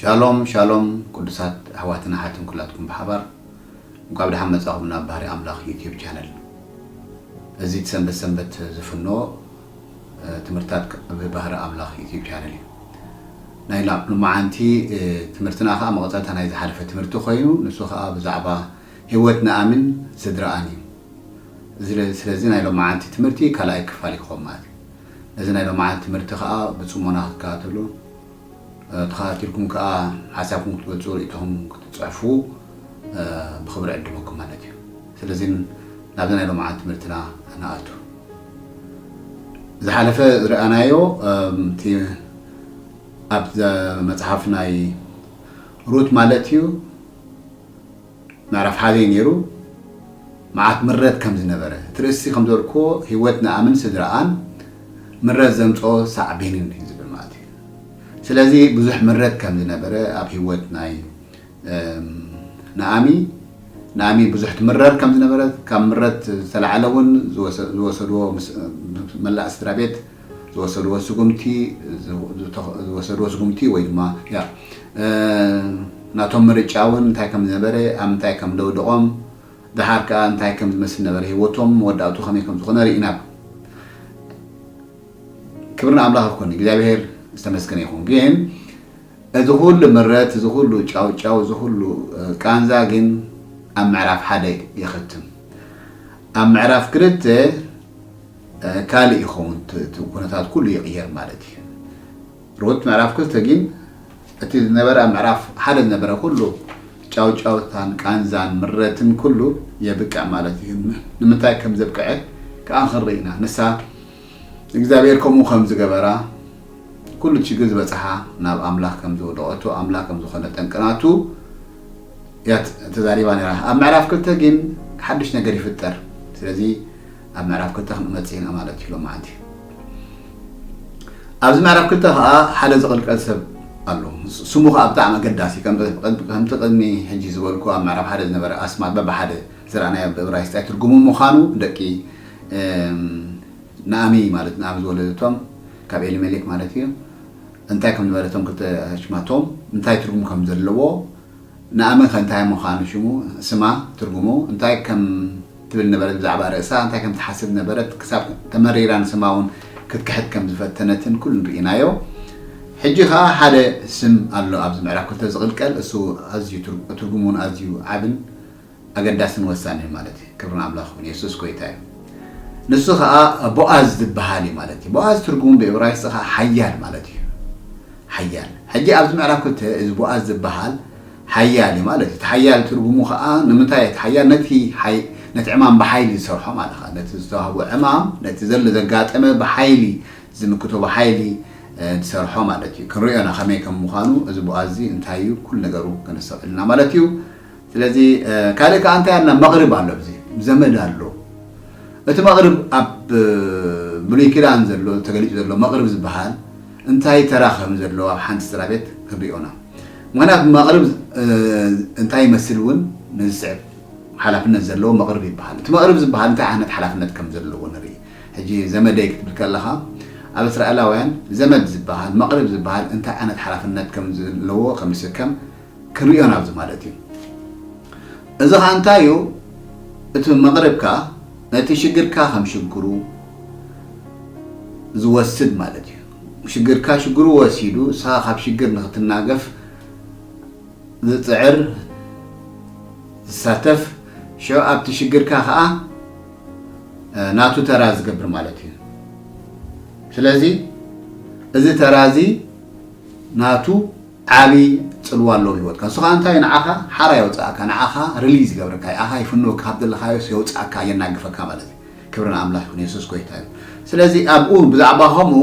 ሻሎም ሻሎም ቅዱሳት ኣሕዋትን ኣሓትን ኩላትኩም ብሓባር እንኳብ ደሓን መጻኹም ናብ ባህሪ ኣምላኽ ዩቲዩብ ቻነል። እዚ ሰንበት ሰንበት ዝፍኖ ትምህርታት ብባህሪ ኣምላኽ ዩቲዩብ ቻነል እዩ። ናይ ሎማዓንቲ ትምህርትና ከዓ መቐጸልታ ናይ ዝሓለፈ ትምህርቲ ኮይኑ ንሱ ከዓ ብዛዕባ ህይወት ንኣምን ስድራኣን እዩ። ስለዚ ናይ ሎማዓንቲ ትምህርቲ ካልኣይ ክፋል ይኸውን ማለት እዩ። ነዚ ናይ ሎማዓንቲ ትምህርቲ ከዓ ብፅሞና ክትከታተሉ ተኸታቲልኩም ከዓ ሓሳብኩም ክትገልፁ ርእይቶኹም ክትፅሕፉ ብክብሪ ዕድመኩም ማለት እዩ። ስለዚ ናብዚ ናይ ሎማዓንቲ ትምህርትና ንኣቱ። ዝሓለፈ ዝረኣናዮ እቲ ኣብ መፅሓፍ ናይ ሩት ማለት እዩ ምዕራፍ ሓደ ነይሩ። መዓት ምረት ከም ዝነበረ እቲ ርእሲ ከም ዝበልክዎ ህይወት ንኣምን ስድራኣን ምረት ዘምፅኦ ሳዕቤንን እዩ ዝብል ማለት እዩ። ስለዚ ብዙሕ ምረት ከም ዝነበረ ኣብ ህይወት ናይ ንኣሚ ንኣሚ ብዙሕ ትምረር ከም ዝነበረ ካብ ምረት ዝተላዕለ እውን ዝወሰድዎ መላእ ስድራ ቤት ዝወሰድዎ ስጉምቲ ዝወሰድዎ ስጉምቲ ወይ ድማ ያ ናቶም ምርጫ እውን እንታይ ከም ዝነበረ ኣብ ምንታይ ከም ደውድቖም ደሓር ከዓ እንታይ ከም ዝመስል ነበረ ህይወቶም መወዳእቱ ከመይ ከም ዝኾነ ርኢና። ክብሪ ንኣምላኽ ይኹን እግዚኣብሔር ዝተመስገነ ይኹን። ግን እዚ ኩሉ ምረት እዚ ኩሉ ጫውጫው እዚ ኩሉ ቃንዛ ግን ኣብ ምዕራፍ ሓደ ይኸትም። ኣብ ምዕራፍ ክልተ ካልእ ይኸውን ኩነታት ኩሉ ይቕየር ማለት እዩ። ሩት ምዕራፍ ክልተ ግን እቲ ዝነበረ ኣብ ምዕራፍ ሓደ ዝነበረ ኩሉ ጫውጫውታን ቃንዛን ምረትን ኩሉ የብቅዕ ማለት እዩ። ንምንታይ ከም ዘብቅዐ ከዓ ክንርኢ ኢና። ንሳ እግዚኣብሔር ከምኡ ከም ዝገበራ ኩሉ ችግር ዝበፅሓ ናብ ኣምላኽ ከም ዘወደቐቶ ኣምላኽ ከም ዝኾነ ጠንቅናቱ እያ ተዛሪባ ነራ። ኣብ ምዕራፍ ክልተ ግን ሓድሽ ነገር ይፍጠር። ስለዚ ኣብ ምዕራፍ ክልተ ክንመፅእ ኢና ማለት እዩ ሎማዓንቲ። ኣብዚ ምዕራፍ ክልተ ከዓ ሓደ ዝቕልቀል ሰብ ኣሎ። ስሙ ከዓ ብጣዕሚ ኣገዳሲ ከምቲ ቅድሚ ሕጂ ዝበልኩ ኣብ ምዕራፍ ሓደ ዝነበረ ኣስማት በብሓደ ዝረኣናዮ ብእብራይስጣይ ትርጉሙ ምዃኑ ደቂ ንኣሚ ማለት ንኣሚ ዝወለደቶም ካብ ኤሊሜሌክ ማለት እዩ እንታይ ከም ዝበለቶም ክልተ ኣሽማቶም እንታይ ትርጉም ከም ዘለዎ ንኣሚ ከ እንታይ ምዃኑ ሽሙ ስማ ትርጉሙ እንታይ ከም ትብል ነበረት ብዛዕባ ርእሳ እንታይ ከም ትሓስብ ነበረት ክሳብ ተመሪራ ንስማ እውን ክትክሕድ ከም ዝፈተነትን ኩሉ ንርኢናዮ። ሕጂ ከዓ ሓደ ስም ኣሎ ኣብዚ ምዕራፍ ክልተ ዝቕልቀል እሱ ኣዝዩ ትርጉሙን ኣዝዩ ዓብን ኣገዳስን ወሳንን ማለት እዩ። ክብሪ ንኣምላኽ ይኹን። የሱስ ጎይታ እዩ። ንሱ ኸዓ ቦኣዝ ዝበሃል እዩ ማለት እዩ። ቦኣዝ ትርጉሙ ብእብራይስጢ ኸዓ ሓያል ማለት እዩ። ሓያል። ሕጂ ኣብዚ ምዕራፍ ክልተ እዚ ቦኣዝ ዝበሃል ሓያል እዩ ማለት እዩ። እቲ ሓያል ትርጉሙ ኸዓ ንምንታይ እቲ ሓያል ነቲ ሓይ ነቲ ዕማም ብሓይሊ ዝሰርሖ ማለት ኸዓ ነቲ ዝተዋህቦ ዕማም ነቲ ዘሎ ዘጋጠመ ብሓይሊ ዝምክቶ ብሓይሊ ዝሰርሖ ማለት እዩ። ክንሪኦ ኢና ከመይ ከም ምዃኑ እዚ ቦኣዝ እዚ እንታይ እዩ ኩሉ ነገሩ ከነስተውዕል ኢና ማለት እዩ። ስለዚ ካልእ ከዓ እንታይ ኣለና መቕርብ ኣሎ ኣብዚ ዘመድ ኣሎ። እቲ መቕርብ ኣብ ብሉይ ኪዳን ዘሎ ተገሊጹ ዘሎ መቕርብ ዝበሃል እንታይ ተራ ከም ዘለዎ ኣብ ሓንቲ ስድራ ቤት ክንሪኦ ኢና። ምኽንያቱ መቕርብ እንታይ ይመስል እውን ንዝስዕብ ሓላፍነት ዘለዎ መቕርብ ይበሃል። እቲ መቕርብ ዝበሃል እንታይ ዓይነት ሓላፍነት ከም ዘለዎ ንርኢ። ሕጂ ዘመደይ ክትብል ከለኻ ኣብ እስራኤላውያን ዘመድ ዝበሃል መቕርብ ዝበሃል እንታይ ዓይነት ሓላፍነት ከም ዘለዎ ከም ዝስከም ክንሪኦ ናብዚ ማለት እዩ። እዚ ኸዓ እንታይ እዩ? እቲ መቕርብካ ነቲ ሽግርካ ከም ሽግሩ ዝወስድ ማለት እዩ። ሽግርካ ሽግሩ ወሲዱ ንስኻ ካብ ሽግር ንክትናገፍ ዝፅዕር ዝሳተፍ ሽዑ ኣብቲ ሽግርካ ከዓ ናቱ ተራ ዝገብር ማለት እዩ። ስለዚ እዚ ተራ እዚ ናቱ ዓብዪ ፅልዋ ኣለዎ ህይወትካ። ንሱ ከዓ እንታይ ንዓኻ ሓራ የውፅኣካ፣ ንዓኻ ሪሊዝ ይገብረካ፣ ንዓኻ ይፍንወካ፣ ካብ ዘለኻዮስ የውፅኣካ፣ የናግፈካ ማለት እዩ። ክብሪ ንኣምላኽ ይኹን፣ የሱስ ጎይታ እዩ። ስለዚ ኣብኡ ብዛዕባ ከምኡ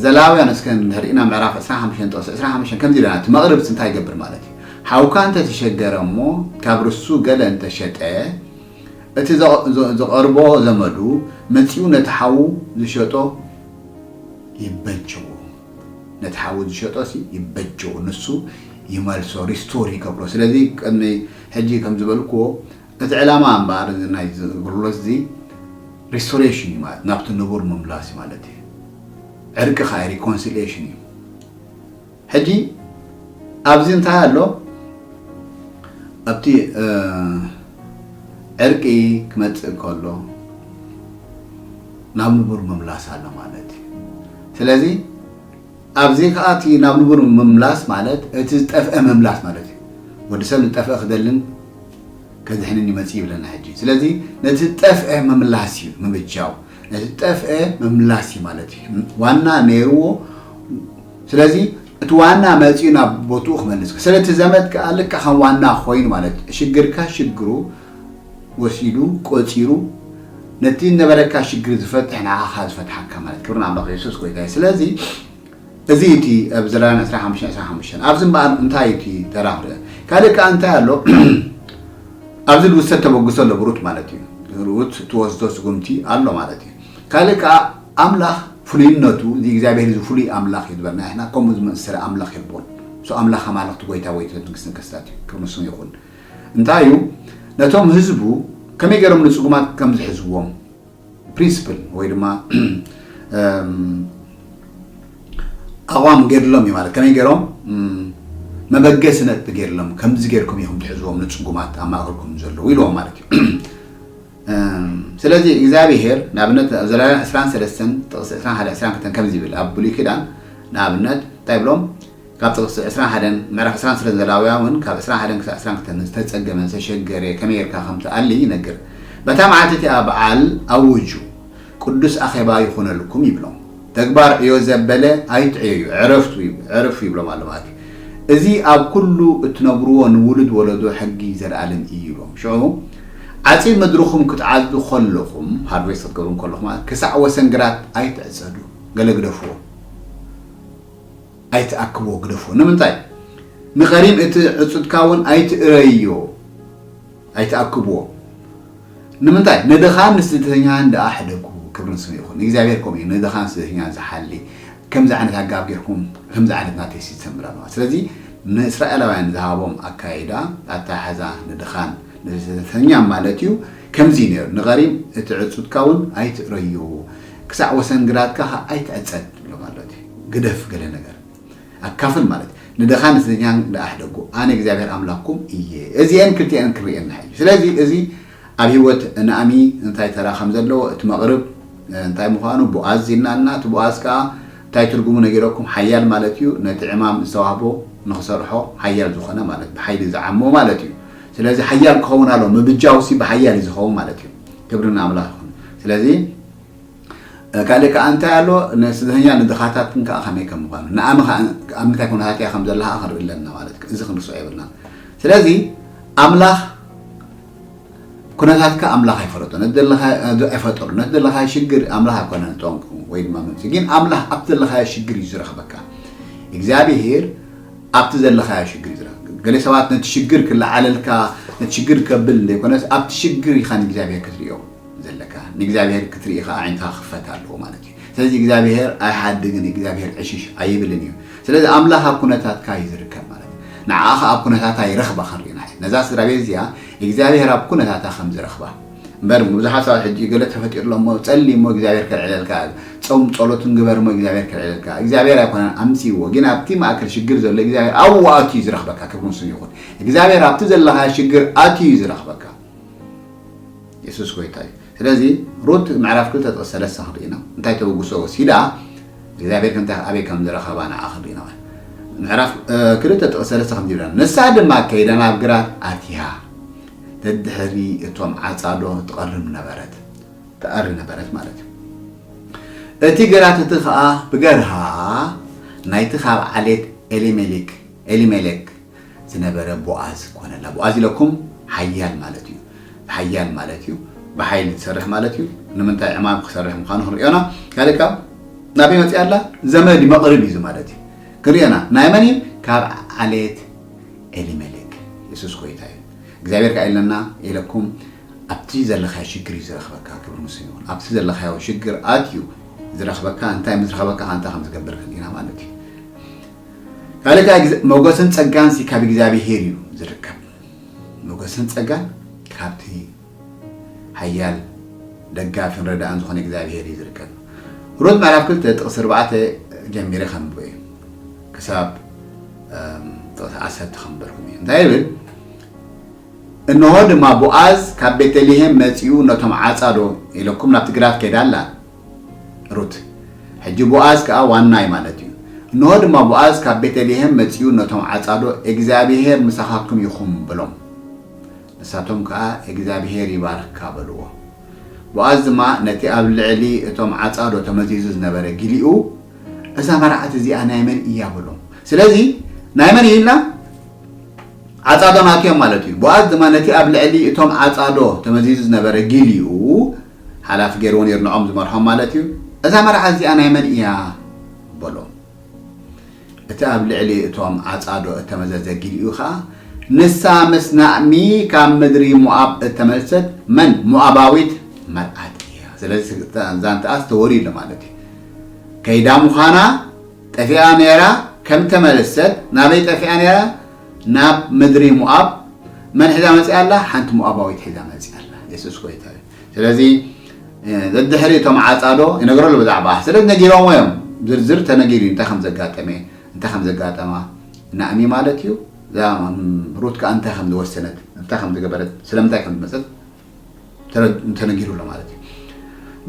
ዘላውያን እስከ እንድሕር ርኢና ምዕራፍ ዕስራን ሓሙሽተን ጥቕሲ ዕስራን ሓሙሽተን ከምዚ ኢለና እቲ መቕርብስ እንታይ ይገብር ማለት እዩ። ሓውካ እንተተሸገረ እሞ ካብ ርሱ ገለ እንተሸጠ እቲ ዝቐርቦ ዘመዱ መፂኡ ነቲ ሓዉ ዝሸጦ ይበጅዎ። ነቲ ሓዉ ዝሸጦ ሲ ይበጅዎ፣ ንሱ ይመልሶ፣ ሪስቶር ይገብሮ። ስለዚ ቅድሚ ሕጂ ከም ዝበልክዎ እቲ ዕላማ እምበኣር እዚ ናይ ኣገልግሎት እዚ ሪስቶሬሽን እዩ ማለት ናብቲ ንቡር ምምላስ እዩ ማለት እዩ። ዕርቂ ከዓ ሪኮንሲሊሽን እዩ። ሕጂ ኣብዚ እንታይ ኣሎ? ኣብቲ እ፣ ዕርቂ ክመጽእ ከሎ ናብ ንቡር ምምላስ ኣሎ ማለት እዩ። ስለዚ ኣብዚ ከዓ እቲ ናብ ንቡር ምምላስ ማለት እቲ ዝጠፍአ ምምላስ ማለት እዩ። ወዲ ሰብ ዝጠፍአ ክደልን ከድሕንን ይመጽእ ይብለና ሕጂ። ስለዚ ነቲ ዝጠፍአ ምምላስ እዩ ምብጃው። ነቲ ዝጠፍአ ምምላስ እዩ ማለት እዩ። ዋና ነይርዎ። ስለዚ እቲ ዋና መጺኡ ናብ ቦትኡ ክመልስ። ስለቲ ዘመድ ከዓ ልክዕ ከም ዋና ኮይኑ ማለት እዩ። ሽግርካ ሽግሩ ወሲዱ ቆጺሩ ነቲ ነበረካ ሽግር ዝፈትሕ ንዓኻ ዝፈትሓካ ማለት። ክብሪ ንኣምላኽ የሱስ ጎይታ እዩ። ስለዚ እዚ እቲ ኣብ ዘላን ዕስራን ሓሙሽተን ዕስራን ሓሙሽተን ኣብዚ እምበኣር እንታይ እቲ ተራ ክርአ ካልእ ከዓ እንታይ ኣሎ? ኣብዚ ዝውሰድ ተበግሶ ኣሎ ብሩት ማለት እዩ። ሩት ትወስዶ ስጉምቲ ኣሎ ማለት እዩ። ካልእ ከዓ ኣምላኽ ፍሉይነቱ እዚ እግዚኣብሔር እዚ ፍሉይ ኣምላኽ እዩ ዝበልና ንሕና ከምኡ ዝመሰለ ኣምላኽ የልቦን። እሱ ኣምላኽ ኣማልኽቲ ጎይታ ወይ መንግስቲ ነገስታት እዩ። ክብሪ ንስሙ ይኹን። እንታይ እዩ ነቶም ህዝቡ ከመይ ገይሮም ንፅጉማት ከም ዝሕዝዎም ፕሪንስፕል ወይ ድማ ኣቋም ገድሎም እዩ ማለት ከመይ ገይሮም መበገሲ ነጥቢ ገድሎም ከምዚ ገይርኩም ኢኹም ትሕዝዎም ንፅጉማት ኣብ ማእከልኩም ዘለዉ ኢልዎም ማለት እዩ። ስለዚ እግዚኣብሄር ንኣብነት ኣብ ዘሌዋውያን ዕስራን ሰለስተን ጥቕሲ ዕስራን ሓደን ዕስራን ክልተን ከምዚ ይብል ኣብ ብሉይ ኪዳን ንኣብነት እንታይ ይብሎም ካብ ጥቕሲ ዕስራን ሓደን ምዕራፍ ዕስራን ሰለስተን ዘሌዋውያን እውን ካብ ዕስራን ሓደን ክሳብ ዕስራን ክልተን ዝተጸገመ ዝተሸገረ ከመይ ጌርካ ከም ትኣሊ ይነግር። በታ መዓልቲ እቲኣ በዓል ኣውጁ፣ ቅዱስ ኣኼባ ይኹነልኩም ይብሎም። ተግባር ዕዮ ዘበለ ኣይትዕየዩ፣ ዕረፍቱ ዕረፉ ይብሎም ኣሎ ማለት እዩ። እዚ ኣብ ኩሉ እትነብርዎ ንውሉድ ወለዶ ሕጊ ዘለኣለም እዩ ይብሎም። ሽዑ ዓጺድ ምድርኹም ክትዓጽዱ ከለኹም፣ ሃርቨስት ክትገብሩ ከለኹም ማለት ክሳዕ ወሰን ግራት ኣይትዕጸዱ፣ ገለ ግደፍዎ። ኣይትኣክብዎ ግደፍዎ ንምንታይ ንቐሪም እቲ ዕጹድካ እውን ኣይትእረዮ ኣይትኣክብዎ ንምንታይ ንድኻን ንስደተኛን ደኣ ሕደጉ ክብርን ስም ይኹን እግዚኣብሔር ከምኡ እዩ ንድኻን ስደተኛን ዝሓሊ ከምዚ ዓይነት ኣጋብ ጌርኩም ከምዚ ዓይነት ናተይ ሲስተም ብላ ኣለዋ ስለዚ ንእስራኤላውያን ዝሃቦም ኣካይዳ ኣተሓሕዛ ንድኻን ንስደተኛን ማለት እዩ ከምዚ ነይሩ ንቐሪም እቲ ዕጹድካ እውን ኣይትእረዮ ክሳዕ ወሰን ግራትካ ኣይትዕጸድ ይብሎ ማለት እዩ ግደፍ ገለ ነገር ኣካፍል ማለት ንድኻን ንስደተኛን ደኣ ሕደጉ ኣነ እግዚኣብሔር ኣምላኽኩም እየ እዚአን ክልቲአን ክርእየና እዩ ስለዚ እዚ ኣብ ህይወት ንኣሚ እንታይ ተራ ከም ዘለዎ እቲ መቕርብ እንታይ ምዃኑ ቦኣዝ ይናልና እቲ ቦኣዝ ከዓ እንታይ ትርጉሙ ነጊረኩም ሓያል ማለት እዩ ነቲ ዕማም ዝተዋህቦ ንክሰርሖ ሓያል ዝኾነ ማለት ብሓይሊ ዝዓሞ ማለት እዩ ስለዚ ሓያል ክኸውን ኣሎ ምብጃውሲ ብሓያል እዩ ዝኸውን ማለት እዩ ክብሪ ንኣምላኽ ይኹን ስለዚ ካልእ ከዓ እንታይ ኣሎ ንስደተኛ ንድኻታትን ከዓ ከመይ ከም ምዃኑ ንኣሚ ከዓ ኣብ ምንታይ ኩነታት እያ ከም ዘለካ ክንርኢ ኣለና ማለት እዩ እዚ ክንርስዖ የብልና ስለዚ ኣምላኽ ኩነታትካ ኣምላኽ ኣይፈለጦ ነደለካ ኣይፈጠሩ ነደለካ ሽግር ኣምላኽ ኣይኮነን ጠንቁ ወይ ድማ ምምፂ ግን ኣምላኽ ኣብቲ ዘለካዮ ሽግር እዩ ዝረኽበካ እግዚኣብሄር ኣብቲ ዘለካዮ ሽግር እዩ ዝረኽበካ ገለ ሰባት ነቲ ሽግር ክለዓለልካ ነቲ ሽግር ከብል ዘይኮነስ ኣብቲ ሽግር ኢኻ ንእግዚኣብሄር ክትርእዮ ዘለካ ንእግዚኣብሔር ክትርኢ ከዓ ዓይንትኻ ክፈት ኣለዎ ማለት እዩ ስለዚ እግዚኣብሔር ኣይሓድግን እግዚኣብሔር ዕሽሽ ኣይብልን እዩ ስለዚ ኣምላኽ ኣብ ኩነታትካ እዩ ዝርከብ ማለት እዩ ንዓኻ ኣብ ኩነታታ ይረኽባ ክንርኢና ነዛ ስድራ ቤት እዚኣ እግዚኣብሔር ኣብ ኩነታታ ከም ዝረኽባ እምበር ብዙሓት ሰባት ሕጂ ገለ ተፈጢሩ ኣሎ እሞ ጸሊ እሞ እግዚኣብሔር ከልዕለልካ ጾም ጸሎትን ግበር እሞ እግዚኣብሔር ከልዕለልካ እግዚኣብሔር ኣይኮነን ኣምፅዎ ግን ኣብቲ ማእከል ሽግር ዘሎ እግዚኣብሔር ኣብኡ ኣትዩ ዝረኽበካ ክብሪ ንስሙ ይኹን እግዚኣብሔር ኣብቲ ዘለካ ሽግር ኣትዩ ዝረኽበካ የሱስ ጎይታ እዩ ስለዚ ሩት ምዕራፍ ክልተ ጥቕሲ ሰለስተ ክንርኢና እንታይ ተበግሶ ወሲዳ እግዚኣብሔር ከምታይ ኣበይ ከም ዝረኸባ ንዓ ክንርኢና ምዕራፍ ክልተ ጥቕሲ ሰለስተ ከም ዝብለና ንሳ ድማ ከይዳ ናብ ግራት ኣትያ ደድሕሪ እቶም ዓጻዶ ትቐርም ነበረት ትኣሪ ነበረት ማለት እዩ እቲ ግራት እቲ ከዓ ብገርሃ ናይቲ ካብ ዓሌት ኤሊሜሌክ ኤሊሜሌክ ዝነበረ ቦኣዝ ኮነላ። ቦኣዝ ኢለኩም ሓያል ማለት እዩ። ሓያል ማለት እዩ። ብሓይሊ ዝሰርሕ ማለት እዩ። ንምንታይ ዕማም ክሰርሕ ምዃኑ ክንሪኦና። ካልእ ካብ ናበይ መፂኣ ኣላ? ዘመድ መቕርብ እዩ ማለት እዩ። ክንሪኦና። ናይ መን እዩ? ካብ ዓሌት ኤሊመሌክ። የሱስ ጎይታ እዩ። እግዚኣብሔር ከዓ ኢለና ኢለኩም ኣብቲ ዘለኻዮ ሽግር እዩ ዝረኽበካ። ክብሪ ንሱ ይኹን። ኣብቲ ዘለኻዮ ሽግር ኣትዩ ዝረኽበካ እንታይ ምስ ረኸበካ ከ እንታይ ከም ዝገብር ክሊና ማለት እዩ። ካልእ ከዓ ሞገስን ጸጋን ሲ ካብ እግዚኣብሄር እዩ ዝርከብ። ሞገስን ጸጋን ካብቲ ሓያል ደጋፊን ረዳእን ዝኾነ እግዚኣብሄር እዩ ዝርከብ። ሩት ምዕራፍ ክልተ ጥቕሲ ኣርባዕተ ጀሚረ ከንብቦ እዩ። ክሳብ ዓሰርተ ከንበርኩም እዩ። እንታይ ይብል? እንሆ ድማ ቦኣዝ ካብ ቤተልሔም መጺኡ ነቶም ዓጻዶ ኢለኩም ናብቲ ግራት ከይዳ ኣላ ሩት። ሕጂ ቦኣዝ ከኣ ዋናይ ማለት እዩ። እንሆ ድማ ቦኣዝ ካብ ቤተልሔም መጺኡ ነቶም ዓጻዶ እግዚኣብሔር ምሳኻትኩም ይኹን በሎም። ንሳቶም ከኣ እግዚኣብሔር ይባርካ በልዎ። ቦኣዝ ድማ ነቲ ኣብ ልዕሊ እቶም ዓጻዶ ተመዚዙ ዝነበረ ጊሊኡ እዛ መርዓት እዚኣ ናይ መን እያ በሎም። ስለዚ ናይ መን እዩ ኢልና ዓጻዶ ናቱ እዮም ማለት እዩ። ቦኣዝ ድማ ነቲ ኣብ ልዕሊ እቶም ዓጻዶ ተመዚዙ ዝነበረ ጊሊኡ ሓላፊ ገይርዎ ነይሩ ንዖም ዝመርሖም ማለት እዩ። እዛ መርዓት እዚኣ ናይ መን እያ በሎም። እቲ ኣብ ልዕሊ እቶም ዓጻዶ እተመዘዘ ጊሊኡ ኸኣ ንሳ ምስ ናእሚ ካብ ምድሪ ሞኣብ እተመልሰት መን ሞኣባዊት መርዓት እያ። ስለዚ ዛንታኣስ ተወሪዱ ማለት እዩ። ከይዳ ምዃና ጠፊኣ ነይራ ከም ተመለሰት ናበይ ጠፊኣ ነይራ? ናብ ምድሪ ሞኣብ መን ሒዛ መጺኣ ኣላ? ሓንቲ ሞኣባዊት ሒዛ መጺኣ ኣላ። የሱስ ጎይታ እዩ። ስለዚ ደድሕሪ እቶም ዓጻዶ ይነግረሉ ብዛዕባ ስለዚ ነጊሮሞ እዮም። ዝርዝር ተነጊሩ እዩ እንታይ ከም ዘጋጠመ እንታይ ከም ዘጋጠማ ናእሚ ማለት እዩ። እዛ ሩት ከኣ እንታይ ከም ዝወሰነት እንታይ ከም ዝገበረት ስለምንታይ ከም ዝመጸት ተነጊሩ ኣሎ ማለት እዩ።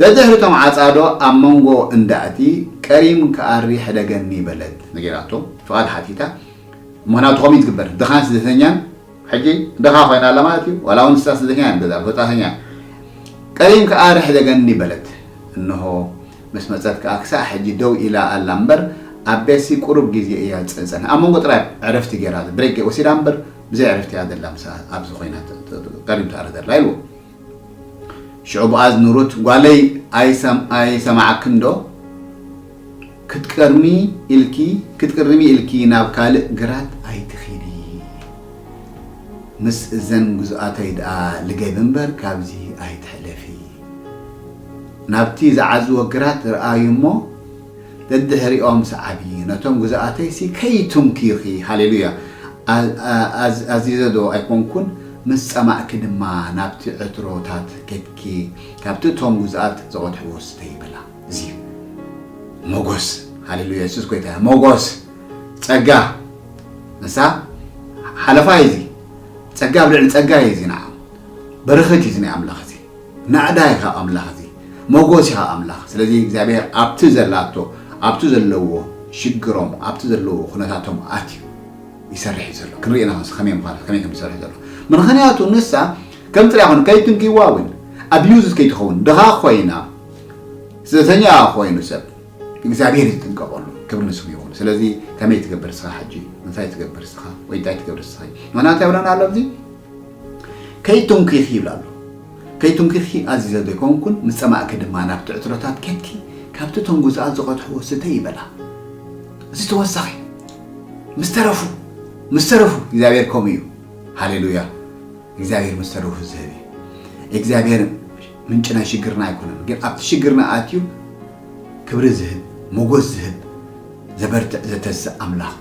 ደድሕሪ እቶም ዓጻዶ ኣብ መንጎ እንዳእቲ ቀሪም ክኣሪ ሕደገኒ በለት ነጊራቶ ፍቓድ ሓቲታ። ምኽንያቱ ከምኡ ትግበር ድኻን ስደተኛን ሕጂ ድኻ ኮይና ኣላ ማለት እዩ። ዋላ እውን ንሳ ስደተኛ እያ ገዛ ወጻእተኛ። ቀሪም ከኣ ርሕደገኒ በለት። እንሆ ምስ መጸት ከኣ ክሳዕ ሕጂ ደው ኢላ ኣላ እምበር ኣብ ቤትሲ ቁሩብ ግዜ እያ ዝጸንጸን ኣብ መንጎ ጥራይ ዕረፍቲ ገይራ ብሬክ ወሲዳ እምበር ብዘይ ዕረፍቲ እያ ዘላ ምስ ኣብዚ ኮይና ቀሪም ትኣረ ዘላ ኢልዎ። ሽዑ ቦኣዝ ንሩት ጓለይ ኣይሰማዕክን ዶ? ክትቀርሚ ኢልኪ ክትቅርሚ ኢልኪ ናብ ካልእ ግራት ኣይትኺዲ። ምስ እዘን ግዙኣተይ ደኣ ልገቢ እምበር ካብዚ ኣይትሕለፊ። ናብቲ ዝዓዝዎ ግራት ርኣዩ እሞ ደድሕሪኦም ሰዓቢ። ነቶም ግዙኣተይሲ ከይትንኪኺ። ሃሌሉያ። ኣዚዘ ዶ ኣይኮንኩን? ምስ ጸማእኪ ድማ ናብቲ ዕትሮታት ከድኪ ካብቲ እቶም ግዙኣት ዝቐድሕዎ ስተይ በላ። እዚ ሞጎስ ሃሌሉያ የሱስ ጎይታ ሞጎስ ጸጋ ንሳ ሓለፋ እዩ። እዚ ጸጋ ኣብ ልዕሊ ጸጋ እዩ። እዚ ንዓ በረኸት እዩ። እዚ ናይ ኣምላኽ እዚ ናዕዳ ኢኻ ኣምላኽ እዚ ሞጎስ ኢኻ ኣምላኽ። ስለዚ እግዚኣብሔር ኣብቲ ዘላቶ ኣብቲ ዘለዎ ሽግሮም ኣብቲ ዘለዎ ኩነታቶም ኣትዩ ይሰርሕ እዩ ዘሎ። ክንሪኦ ኢና ከመይ ምዃኑ ከመይ ከም ዝሰርሕ ዘሎ። ምኽንያቱ ንሳ ከም ጥራይ ይኹን ከይትንክይዋ እውን ኣቢዩዝ ከይትኸውን ድኻ ኮይና ስደተኛ ኮይኑ ሰብ እግዚኣብሔር ይጥንቀቐሉ። ክብሪ ንስሙ ይኹን። ስለዚ ከመይ ትገብር ስኻ ሕጂ እንታይ ትገብር ስኻ ወይ እንታይ ትገብር ስኻ ምኽንያቱ ይብለና ኣሎ ኣብዚ ከይትንኪኺ ይብላ ኣሎ። ከይትንኪኺ ኣዚዘ ዘይኮንኩን ምስ ጸማእኪ ድማ ናብቲ ዕትሮታት ኬድኪ ካብቲ እቶም ግዙኣት ዝቐድሕዎ ስተይ ይበላ። እዚ ተወሳኺ ምስ ተረፉ ምስ ተረፉ እግዚኣብሔር ከምኡ እዩ። ሃሌሉያ። እግዚኣብሔር ምስ ተረፉ ዝህብ እዩ። እግዚኣብሔር ምንጭ ናይ ሽግርና ኣይኮነን፣ ግን ኣብቲ ሽግርና ኣትዩ ክብሪ ዝህብ ሞጎስ ዝህብ ዘበርትዕ ዘተስእ ኣምላኽ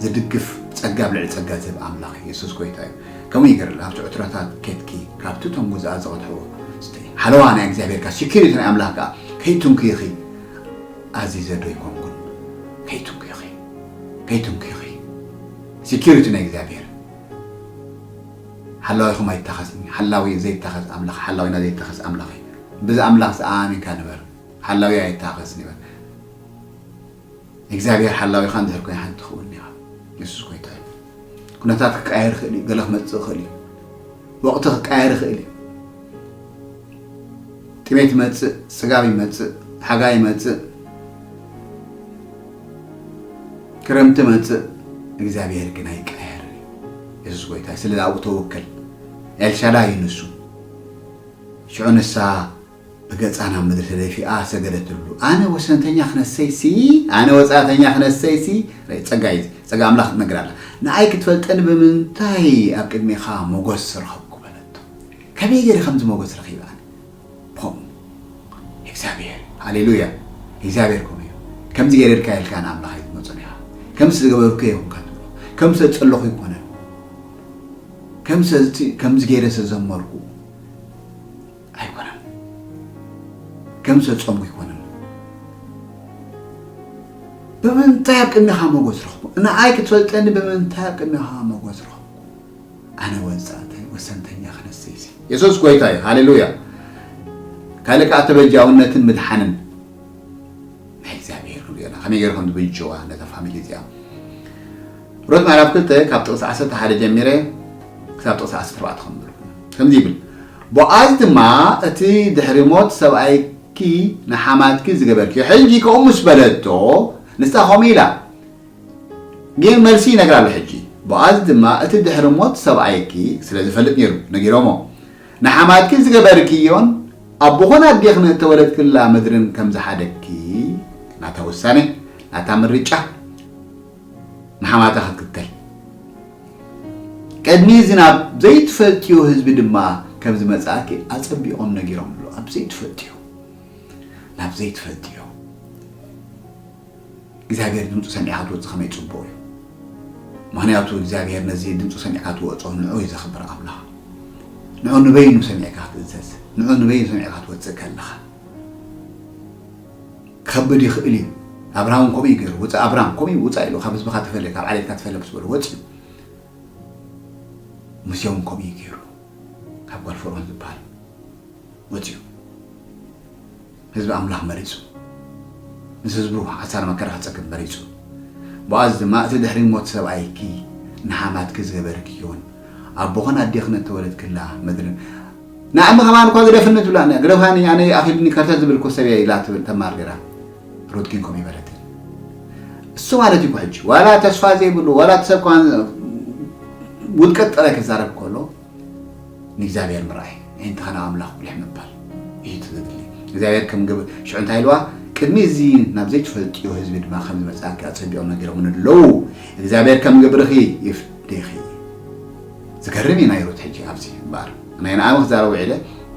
ዝድግፍ ጸጋ ኣብ ልዕሊ ጸጋ ዝህብ ኣምላኽ የሱስ ጎይታ እዩ። ከምኡ ይገርል ኣብቲ ዕትሮታት ኬድኪ ካብቲ እቶም ጉዛኣ ዝቐድሕዎ ስተይ ሓለዋ ናይ እግዚኣብሔር ካ ሲኪሪቲ ናይ ኣምላኽ ከኣ ከይትንክይኺ ኣዚዘ ዶ ይኮንኩን ከይትንክይኺ ከይትንክይኺ ሲኪሪቲ ናይ እግዚኣብሔር ሓላዊኹም ኣይታኸስኒ ሓላዊ ዘይታኸስ ኣምላኽ ሓላዊና ዘይታኸስ ኣምላኽ እዩ። ብዚ ኣምላኽ ዝኣሚንካ ንበር ሓላዊ ኣይታኸስኒ በል። እግዚኣብሔር ሓላዊኻ እንድሕር ኮይኑ ሓንቲ ትኸውን ኢኻ። የሱስ ጎይታ እዩ። ኩነታት ክቀየር ይኽእል እዩ። ገለ ክመጽእ ይኽእል እዩ። ወቕቲ ክቀየር ይኽእል እዩ። ጥሜት ይመጽእ፣ ጽጋብ ይመጽእ፣ ሓጋይ ይመጽእ፣ ክረምቲ ይመጽእ፣ እግዚኣብሔር ግን ኣይቀየርን እዩ። የሱስ ጎይታ እዩ። ስለ ኣብኡ ተወከል። ኤልሻዳይ እዩ ንሱ። ሽዑ ንሳ ብገጻ ናብ ምድሪ ተደፊኣ ሰገደትሉ። ኣነ ወሰንተኛ ክነሰይሲ ኣነ ወጻእተኛ ክነሰይሲ ጸጋ እዩ። ጸጋ ኣምላኽ ትነግር ኣላ። ንኣይ ክትፈልጠኒ ብምንታይ ኣብ ቅድሜኻ ሞገስ ረኸብኩ በለቶ። ከመይ ገይረ ከምዚ ሞገስ ረኺበ ኣነ? ፖም እግዚኣብሔር ሃሌሉያ። እግዚኣብሔር ከምኡ እዩ። ከምዚ ገይረ ኢልካ ኢልካ ንኣምላኽ ኣይትመጾን ኢኻ። ከምዚ ዝገበርኩ ይኹንካ ትብሎ። ከምዚ ዘጸለኹ ይኮነን። ከምዚ ከምዚ ገይረ ዘዘመርኩ ኣይኮነን። ከም ዘጾምኩ ኣይኮነን። ብምንታይ ኣብ ቅድሚኻ ሞገስ ረኽቦ? ንዓይ ክትፈልጠኒ ብምንታይ ኣብ ቅድሜኻ ሞገስ ረኸብኩ? ኣነ ወጻእተይ ወሰንተኛ ክነሰይሲ። የሱስ ጎይታ እዩ። ሃሌሉያ። ካልእ ከኣ ተበጃውነትን ምድሓንን ናይ እግዚኣብሔር ክንሪኦ ኢና። ከመይ ገይሩ ከም ዝበጀዋ ነታ ፋሚሊ እዚኣ። ሮት ምዕራፍ ክልተ ካብ ጥቕሲ ዓሰርተ ሓደ ጀሚረ ክሳብ ጥቕሲ ዓሰርተ ኣርባዕተ ከንብብ። ከምዚ ይብል፣ ቦኣዝ ድማ እቲ ድሕሪ ሞት ሰብኣይኪ ንሓማትኪ ዝገበርክዮ፣ ሕጂ ከምኡ ምስ በለቶ፣ ንሳ ከምኡ ኢላ። ግን መልሲ ይነግራ ኣሎ ሕጂ። ቦኣዝ ድማ እቲ ድሕሪ ሞት ሰብኣይኪ ስለ ዝፈልጥ ነይሩ ነጊሮሞ። ንሓማትኪ ዝገበርክዮን ኣቦኹን ኣዴኽን እተወለድክላ ምድርን ከም ዝሓደግኪ ናታ ውሳኔ፣ ናታ ምርጫ ንሓማታ ክትክተል። ቅድሚ እዚ ናብ ዘይትፈልጥዮ ህዝቢ ድማ ከም ዝመጽኣኪ ኣጸቢቖም ነጊሮም ኣሎ። ኣብ ዘይትፈልጥዮ፣ ናብ ዘይትፈልጥዮ። እግዚኣብሔር ድምፁ ሰሚዕካ ክትወፅእ ከመይ ፅቡቕ እዩ። ምኽንያቱ እግዚኣብሔር ነዚ ድምፁ ሰሚዕካ ትወፅኦ ንዑ እዩ ዘኽብር ኣምላኽ። ንዑ ንበይኑ ሰሚዕካ ክትእዘዝ፣ ንዑ ንበይኑ ሰሚዕካ ትወፅእ ከለኻ ክኸብድ ይኽእል እዩ። ኣብርሃም ከምኡ እዩ ገይሩ። ውፃእ ኣብርሃም ከምኡ እዩ፣ ውፃእ ኢሉ ካብ ህዝብኻ ተፈለ፣ ካብ ዓሌትካ ተፈለ ምስ በሉ ወፂኡ። ሙሴ እውን ከምኡ እዩ ገይሩ። ካብ ጓል ፈርዖን ዝበሃል ወፂኡ። ህዝቢ ኣምላኽ መሪጹ። ምስ ህዝቡ ሓሳር መከራ ክጸግብ መሪጹ። ቦኣዝ ድማ፣ እቲ ድሕሪ ሞት ሰብኣይኪ ንሓማትኪ ዝገበርክዮን ኣቦኽን ኣዴኽን እተወለድክላ ምድርን ንኣሚ ከማን እኳ ግደፍኒ ትብላ፣ ግደፋኒ፣ ኣነ ኣኺሉኒ ከርተት ዝብል እኮ ሰብ እየ ኢላ ትብል ተማር ገይራ። ሩት ግን ከምኡ ይበለትን። እሱ ማለት እዩ እኮ ሕጂ ዋላ ተስፋ ዘይብሉ ዋላ እቲ ሰብ ከማን ውድቀት ጥራይ ክዛረብ ከሎ ንእግዚኣብሔር ምርኣይ፣ ኣዒንትኻ ናብ ኣምላኽ ቁሊሕ ምባል እዩ እቲ ዘድሊ። እግዚኣብሔር ከም ግብ-፣ ሽዑ እንታይ ኢልዋ? ቅድሚ እዚ ናብ ዘይትፈልጥዮ ህዝቢ ድማ ከም ዝመጽኣኪ ኣጸቢቖም ነጊሮምኒ ኣለዉ። እግዚኣብሔር ከም ግብርኺ ይፍደኺ። ዝገርም እዩ ናይ ሩት ሕጂ ኣብዚ እምበኣር። ናይ ንኣሚ ክዛረብ ውዒለ፣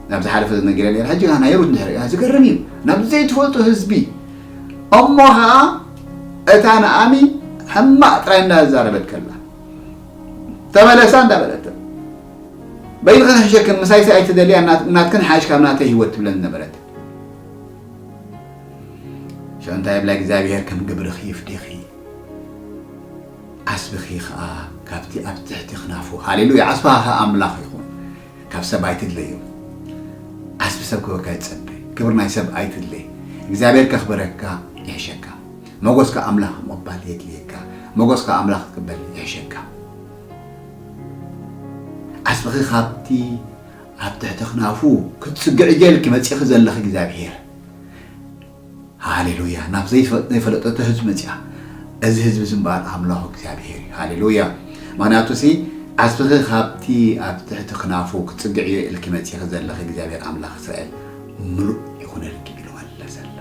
ናብ ዝሓለፈ ዝነገረ ነይረ። ሕጂ ናይ ሩት እንድሕር ሪኣ ዝገርም እዩ። ናብ ዘይትፈልጡ ህዝቢ። እሞ ኸኣ እታ ንኣሚ ሕማቕ ጥራይ እንዳዛረበት ከላ፣ ተመለሳ እንዳበለት፣ በይንኺ ክሕሸክን ምሳይሲ ኣይትደልያ፣ ናት-፣ ናትክን ሓይሽ ካብ ናተይ ህይወት ትብለን ነበረት። ሽዑ እንታይ ይብላ እግዚኣብሔር? ከም ግብርኺ ይፍዴኺ፣ ዓስብኺ ኸኣ ካብቲ ኣብ ትሕቲ ክናፉ። ሃሌሉያ! ዓስብኻ ኸኣ ኣምላኽ ይኹን። ካብ ሰብ ኣይትድለዩ። ዓስቢ ሰብ ክበካ ይጸበ። ክብሪ ናይ ሰብ ኣይትድለ። እግዚኣብሔር ከኽብረካ ይሕሸካ። መጎስካ ኣምላኽ ምቕባል የድልየካ። መጎስካ ኣምላኽ ክትቅበል ይሕሸካ። ዓስብኺ ካብቲ ኣብ ትሕቲ ክናፉ ክትጽግዕ እየ ኢልኪ መጺኺ ዘለኺ እግዚኣብሔር። ሃሌሉያ። ናብ ዘይፈ-፣ ዘይፈለጠቶ ህዝቢ መጺኣ። እዚ ህዝቢ እዚ እምበኣር ኣምላኹ እግዚኣብሔር እዩ። ሃሌሉያ። ምኽንያቱ ሲ ዓስብኺ ካብቲ ኣብ ትሕቲ ክናፉ ክትጽግዕ እየ ኢልኪ መጺኺ ዘለኺ እግዚኣብሔር ኣምላኽ እስራኤል ምሉእ ይኹነልኪ ኢሉ መለሰላ።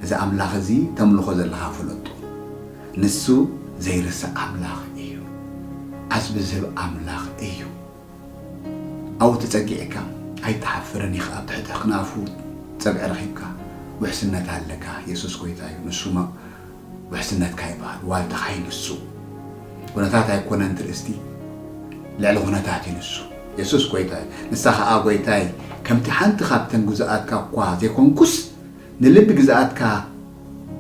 እዚ ኣምላኽ እዚ ተምልኾ ዘለኻ ፍለጦ። ንሱ ዘይርስዕ ኣምላኽ እዩ። ዓስቢ ዝህብ ኣምላኽ እዩ። ኣብኡ ተጸጊዕካ ኣይትሓፍርን ኢኻ። ኣብ ትሕቲ ክናፉ ጸግዒ ረኺብካ ውሕስነት ኣለካ። የሱስ ጎይታ እዩ። ንሱ ማ-፣ ውሕስነትካ ይበሃል። ዋልታኻ እዩ ንሱ። ኩነታት ኣይኮነን ትርእስቲ፣ ልዕሊ ኩነታት እዩ ንሱ። የሱስ ጎይታ እዩ። ንሳ ኸኣ ጎይታይ፣ ከምቲ ሓንቲ ካብተን ግዙኣትካ እኳ ዘይኮንኩስ፣ ንልቢ ግዝኣትካ፣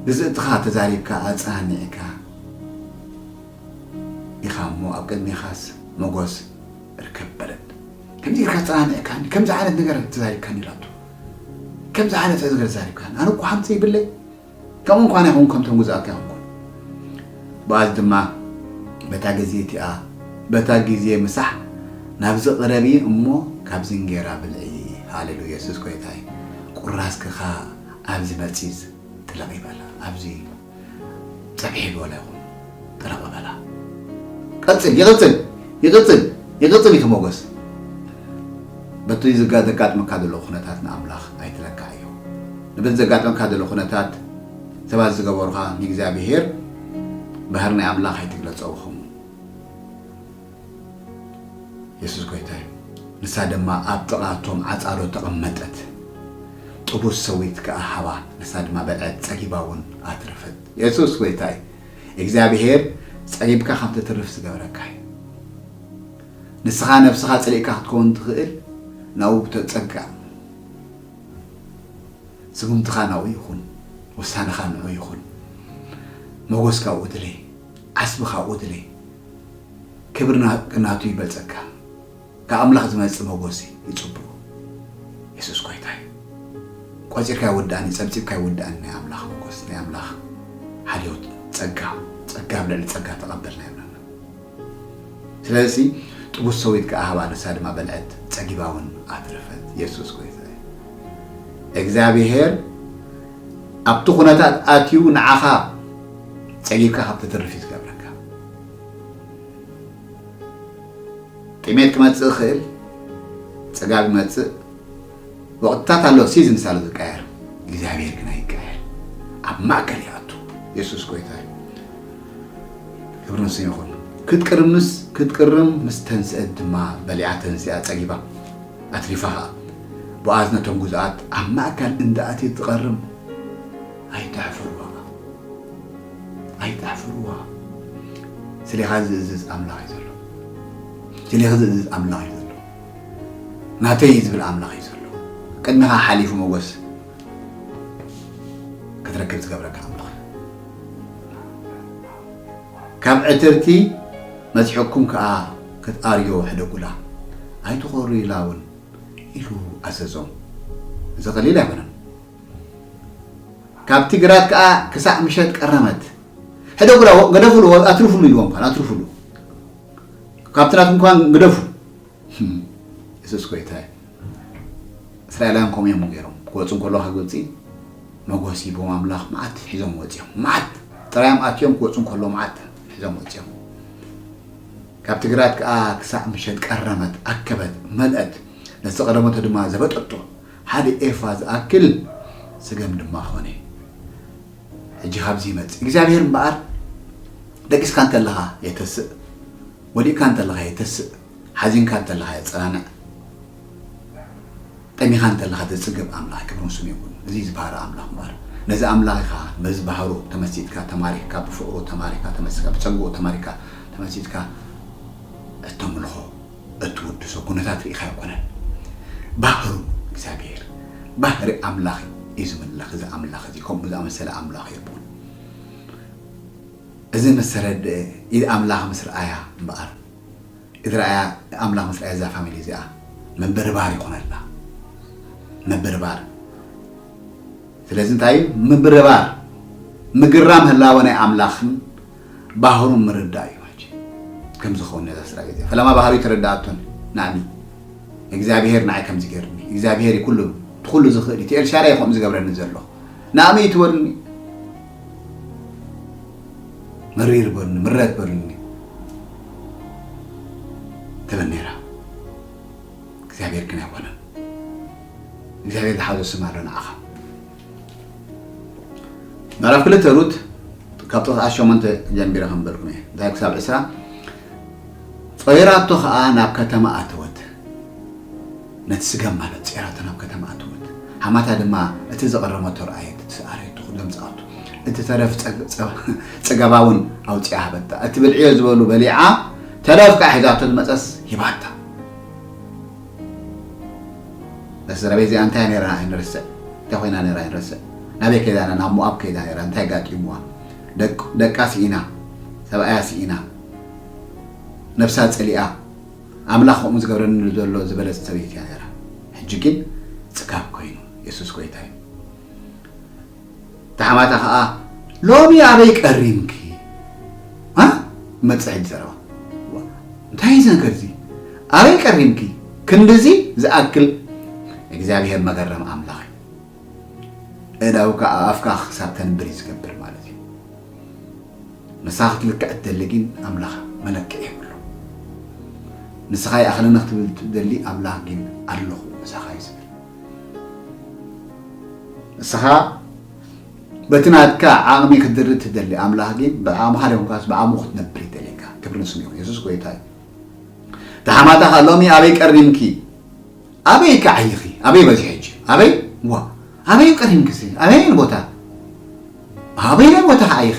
ግዝእትኻ ተዛሪብካ ኣጸናኒዕካ ኢኻ እሞ፣ ኣብ ቅድሜኻስ መጎስ እርከብ በለት። ከምዚ ኢልካ ኣጸናኒዕካኒ፣ ከምዚ ዓይነት ነገር ተዛሪብካኒ ኢላቶ። ከምዚ ዓይነት ነገር ተዛሪብካኒ። ኣነ እኮ ሓንቲ ዘይብለይ፣ ከምኡ እንኳን ኣይኹን፣ ከምቶም ግዝኣትካ ኣይኹንኩን። ቦኣዝ ድማ በታ ግዜ እቲኣ፣ በታ ግዜ ምሳሕ ናብዚ ቅረቢ እሞ ካብዚ እንጌራ ብልዒ። ሃሌሉያ፣ የሱስ ጎይታ እዩ። ቁራስኪ ኸኣ ኣብዚ መጺዝ ጥለቒ በላ። ኣብዚ ጸብሒ በላ ይኹን ጥለቒ በላ። ቀጽል፣ ይቕጽል፣ ይቕጽል፣ ይቕጽል እዩ እቲ ሞገስ። በቲ ዝጋ-፣ ዘጋጥመካ ዘሎ ኩነታት ንኣምላኽ ኣይትለካዕዮ። ንበቲ ዘጋጥመካ ዘሎ ኩነታት ሰባት ዝገበሩኻ ንእግዚኣብሔር ባህሪ ናይ ኣምላኽ ኣይትግለጾ ብኸምኡ። የሱስ ጎይታ እዩ። ንሳ ድማ ኣብ ጥቓ እቶም ዓጻዶ ተቐመጠት። ጥቡስ ሰዊት ከኣ ሃባ። ንሳ ድማ በልዐት፣ ጸጊባ እውን ኣትረፈት። የሱስ ጎይታ እዩ። እግዚኣብሔር ጸጊብካ ከም ትትርፍ ዝገብረካ እዩ። ንስኻ ነብስኻ ጽሊእካ ክትከውን ትኽእል፣ ናብኡ ተጸጋዕ። ስጉምትኻ ናብኡ ይኹን፣ ውሳነኻ ንዑ ይኹን። መጎስ ካብኡ ድለይ። ዓስቢ ካብኡ ድለይ። ክብሪ ና-፣ ናቱ ይበልጸካ። ካብ ኣምላኽ ዝመጽእ መጎሲ ይጽብቑ። የሱስ ጎይታ እዩ። ቆጺርካ ይወዳእን ጸብጺብካ ይወዳእን ናይ ኣምላኽ መጎስ፣ ናይ ኣምላኽ ሓልዮት ጸጋ፣ ጸጋ ኣብ ልዕሊ ጸጋ ተቐበልና ይብለና። ስለዚ ጥቡስ ሰዊት ከኣ ሃባ፣ ንሳ ድማ በልዐት፣ ጸጊባ እውን ኣትረፈት። የሱስ ጎይታ እዩ። እግዚኣብሄር ኣብቲ ኩነታት ኣትዩ ንዓኻ ጸጊብካ ካብ ትትርፍ እዩ ዝገብረካ። ጥሜት ክመጽእ ይኽእል፣ ጽጋብ ይመጽእ፣ ወቕትታት ኣሎ፣ ሲዝንስ ኣሎ ዝቀየር። እግዚኣብሔር ግን ኣይቀየር። ኣብ ማእከል ይኣቱ። የሱስ ጎይታ እዩ። ክብሪ ንሱ ይኹን። ክትቅርምስ፣ ክትቅርም ምስ ተንስአት ድማ በሊዓ ተንሲኣ ጸጊባ። ኣትሪፋ ኸኣ። ቦኣዝ ነቶም ጉዙኣት ኣብ ማእከል እንዳ ኣትየት ትቐርም። ኣይተሕፍርዋ። ኣይተሕፍርዋ። ስሌኻ ዝእዝዝ ኣምላኽ እዩ ዘሎ። ስሌኻ ዝእዝዝ ኣምላኽ እዩ ዘሎ። ናተይ እዩ ዝብል ኣምላኽ እዩ ዘሎ። ቅድሚኻ ሓሊፉ መጎስ ክትረክብ ዝገብረካ ኣምላኽ እዩ። ካብ ዕትርቲ መጺሑኩም ከኣ ክትኣርዮ ሕደጉላ። ኣይትኾሩ ኢላ እውን ኢሉ ኣዘዞም። እዚ ቀሊል ኣይኮነን። ካብቲ ግራት ከኣ ክሳዕ ምሸት ቀረመት። ሕደጉላ፣ ወ-፣ ገደፉሉ፣ ወ-፣ ኣትርፉሉ ኢልዎም፣ እኳን ኣትርፉሉ። ካብቲ ናትኩም እኳን ግደፉ። ህም፣ የሱስ ጎይታ እዩ። እስራኤላውያን ከምኡ እዮም ገይሮም። ክወጹ እንከለዉ ካብ ግብጺ መጎስ ሂቦም ኣምላኽ መዓት ሒዞም ወጺኦም። መዓት ጥራዮም ኣትዮም ክወጹ እንከለዉ መዓት ሒዞም ወጺኦም። ካብቲ ግራት ከኣ ክሳዕ ምሸት ቀረመት፣ ኣከበት፣ መልአት። ነቲ ዝቐደመቶ ድማ ዘበጠቶ። ሓደ ኤፋ ዝኣክል ስገም ድማ ኾነ። ሕጂ ካብዚ ይመጽእ። እግዚኣብሔር እምበኣር ደቂስካ እንተለኻ የተስእ፣ ወዲቕካ እንተለኻ የተስእ፣ ሓዚንካ እንተለኻ የጸናንዕ፣ ጠሚኻ እንተለኻ ዘጽግብ ኣምላኽ ክብርን ስሙ ይኹን። እዚ ዝበሃረ ኣምላኽ እምበኣር። ነዚ ኣምላኽ ኢኻ፣ በዚ ባህሩ ተመሲጥካ፣ ተማሪኽካ፣ ብፍቕሩ ተማሪኽካ፣ ተመሲጥካ፣ ብጸግኡ ተማሪኽካ፣ ተመሲጥካ እተምልኾ፣ እትውድሶ ኩነታት ርኢኻ ኣይኮነን። ባህሩ እግዚኣብሔር፣ ባህሪ ኣምላኽ እዩ ዝምለኽ። እዚ ኣምላኽ እዚ ከምኡ ዝኣመሰለ ኣምላኽ የልቦን። እዚ ምስ ተረድአ፣ ኢድ ኣምላኽ ምስ ረኣያ እምበኣር፣ ኢድ ረኣያ ኣምላኽ ምስ ረኣያ እዛ ፋሚሊ እዚኣ ምብርባር ይኾነላ። ምብርባር። ስለዚ እንታይ እዩ? ምብርባር። ምግራም ህላወ ናይ ኣምላኽን ባህሩን ምርዳእ እዩ። ሕጂ ከም ዝኸውን ነዛ ስድራ ቤት እዚኣ። ፈለማ ባህሩ ተረዳኣቶን ናእሚ። እግዚኣብሄር ንዓይ ከምዚ ገይሩኒ። እግዚኣብሄር እዩ ኩሉ፣ ኩሉ ዝኽእል እዩ። እቲ ኤልሻዳይ እዩ ከምኡ ዝገብረኒ ዘሎ። ናእሚ እዩ ትበልኒ። መሪር በሉኒ፣ ምረት በሉኒ ትብል ነይራ። እግዚኣብሔር ግን ኣይኮነን። እግዚኣብሔር ዝሓዞ ስም ኣሎ ንዓኻ። ምዕራፍ ክልተ ሩት ካብ ጥቕሲ ሸሞንተ ጀሚረ ከም በልኩም እየ። እንታይ ክሳብ ዕስራ። ጾይራቶ ኸኣ ናብ ከተማ ኣተወት። ነቲ ስገም ማለት ጾይራቶ ናብ ከተማ ኣተወት። ሓማታ ድማ እቲ ዝቐረመቶ ረኣየት፣ እቲ ኣረየቶ፣ ኩሎም ዝኣቱ። እቲ ተረፍ ጸግ-፣ ጸ-፣ ጸጋባ እውን ኣውጺኣ ሃበታ። እቲ ብልዕዮ ዝበሉ በሊዓ፣ ተረፍ ከኣ ሒዛቶ ዝመጸስ ሂባታ። እዛ ስድራ ቤት እዚኣ እንታይ ነይራ ኣይንርስዕ። እንታይ ኮይና ነይራ ኣይንርስዕ። ናበይ ከይዳ ነይራ? ናብ ሞኣብ ከይዳ ነይራ። እንታይ ጋጢምዋ? ደቅ-፣ ደቃ ስኢና፣ ሰብኣያ ስኢና፣ ነብሳ ጸሊኣ፣ ኣምላኽ ከምኡ ዝገብረኒ ዘሎ ዝበለጽ ሰበይቲ እያ ነይራ። ሕጂ ግን ጽጋብ ኮይኑ፣ የሱስ ጎይታ እዩ። ተሓማታ ኸኣ፣ "ሎሚ ኣበይ ቀሪምኪ?" ኣ? መጽእ ሕጂ ዘረባ። ዋ፣ እንታይ እዩ እዚ ነገር እዚ? ኣበይ ቀሪምኪ? ክንድዚ ዝኣክል እግዚኣብሔር መገረም ኣምላኽ እዩ። እዳውካ ኣፍካ ክሳብ ተንብር እዩ ዝገብር ማለት እዩ። ንስኻ ክትልክዕ እትደሊ ግን ኣምላኽ መለክዒ የብሉ። ንስኻ ይኣኽለኒ ክትብል ትደሊ ኣምላኽ ግን ኣለኹ ምሳኻ እዩ ዝብል። ንስኻ በቲ ናትካ ዓቕሚ ክትድሪ ትደሊ ኣምላኽ ግን ብዓቕምኻ ደይኮንካስ ብዓቕሙ ክትነብር ይደልየካ። ክብሪ ንስሙ ይኹን። የሱስ ጎይታ እዩ። ተሓማታ ኸኣ ሎሚ ኣበይ ቀሪምኪ? ኣበይ ከዓይኺ? ኣበይ በዚ ሕጂ? ኣበይ? ዋ፣ ኣበይ ቀሪምክሲ? ኣበይ ቦታ? ኣበይ ናይ ቦታ ከዓይኺ?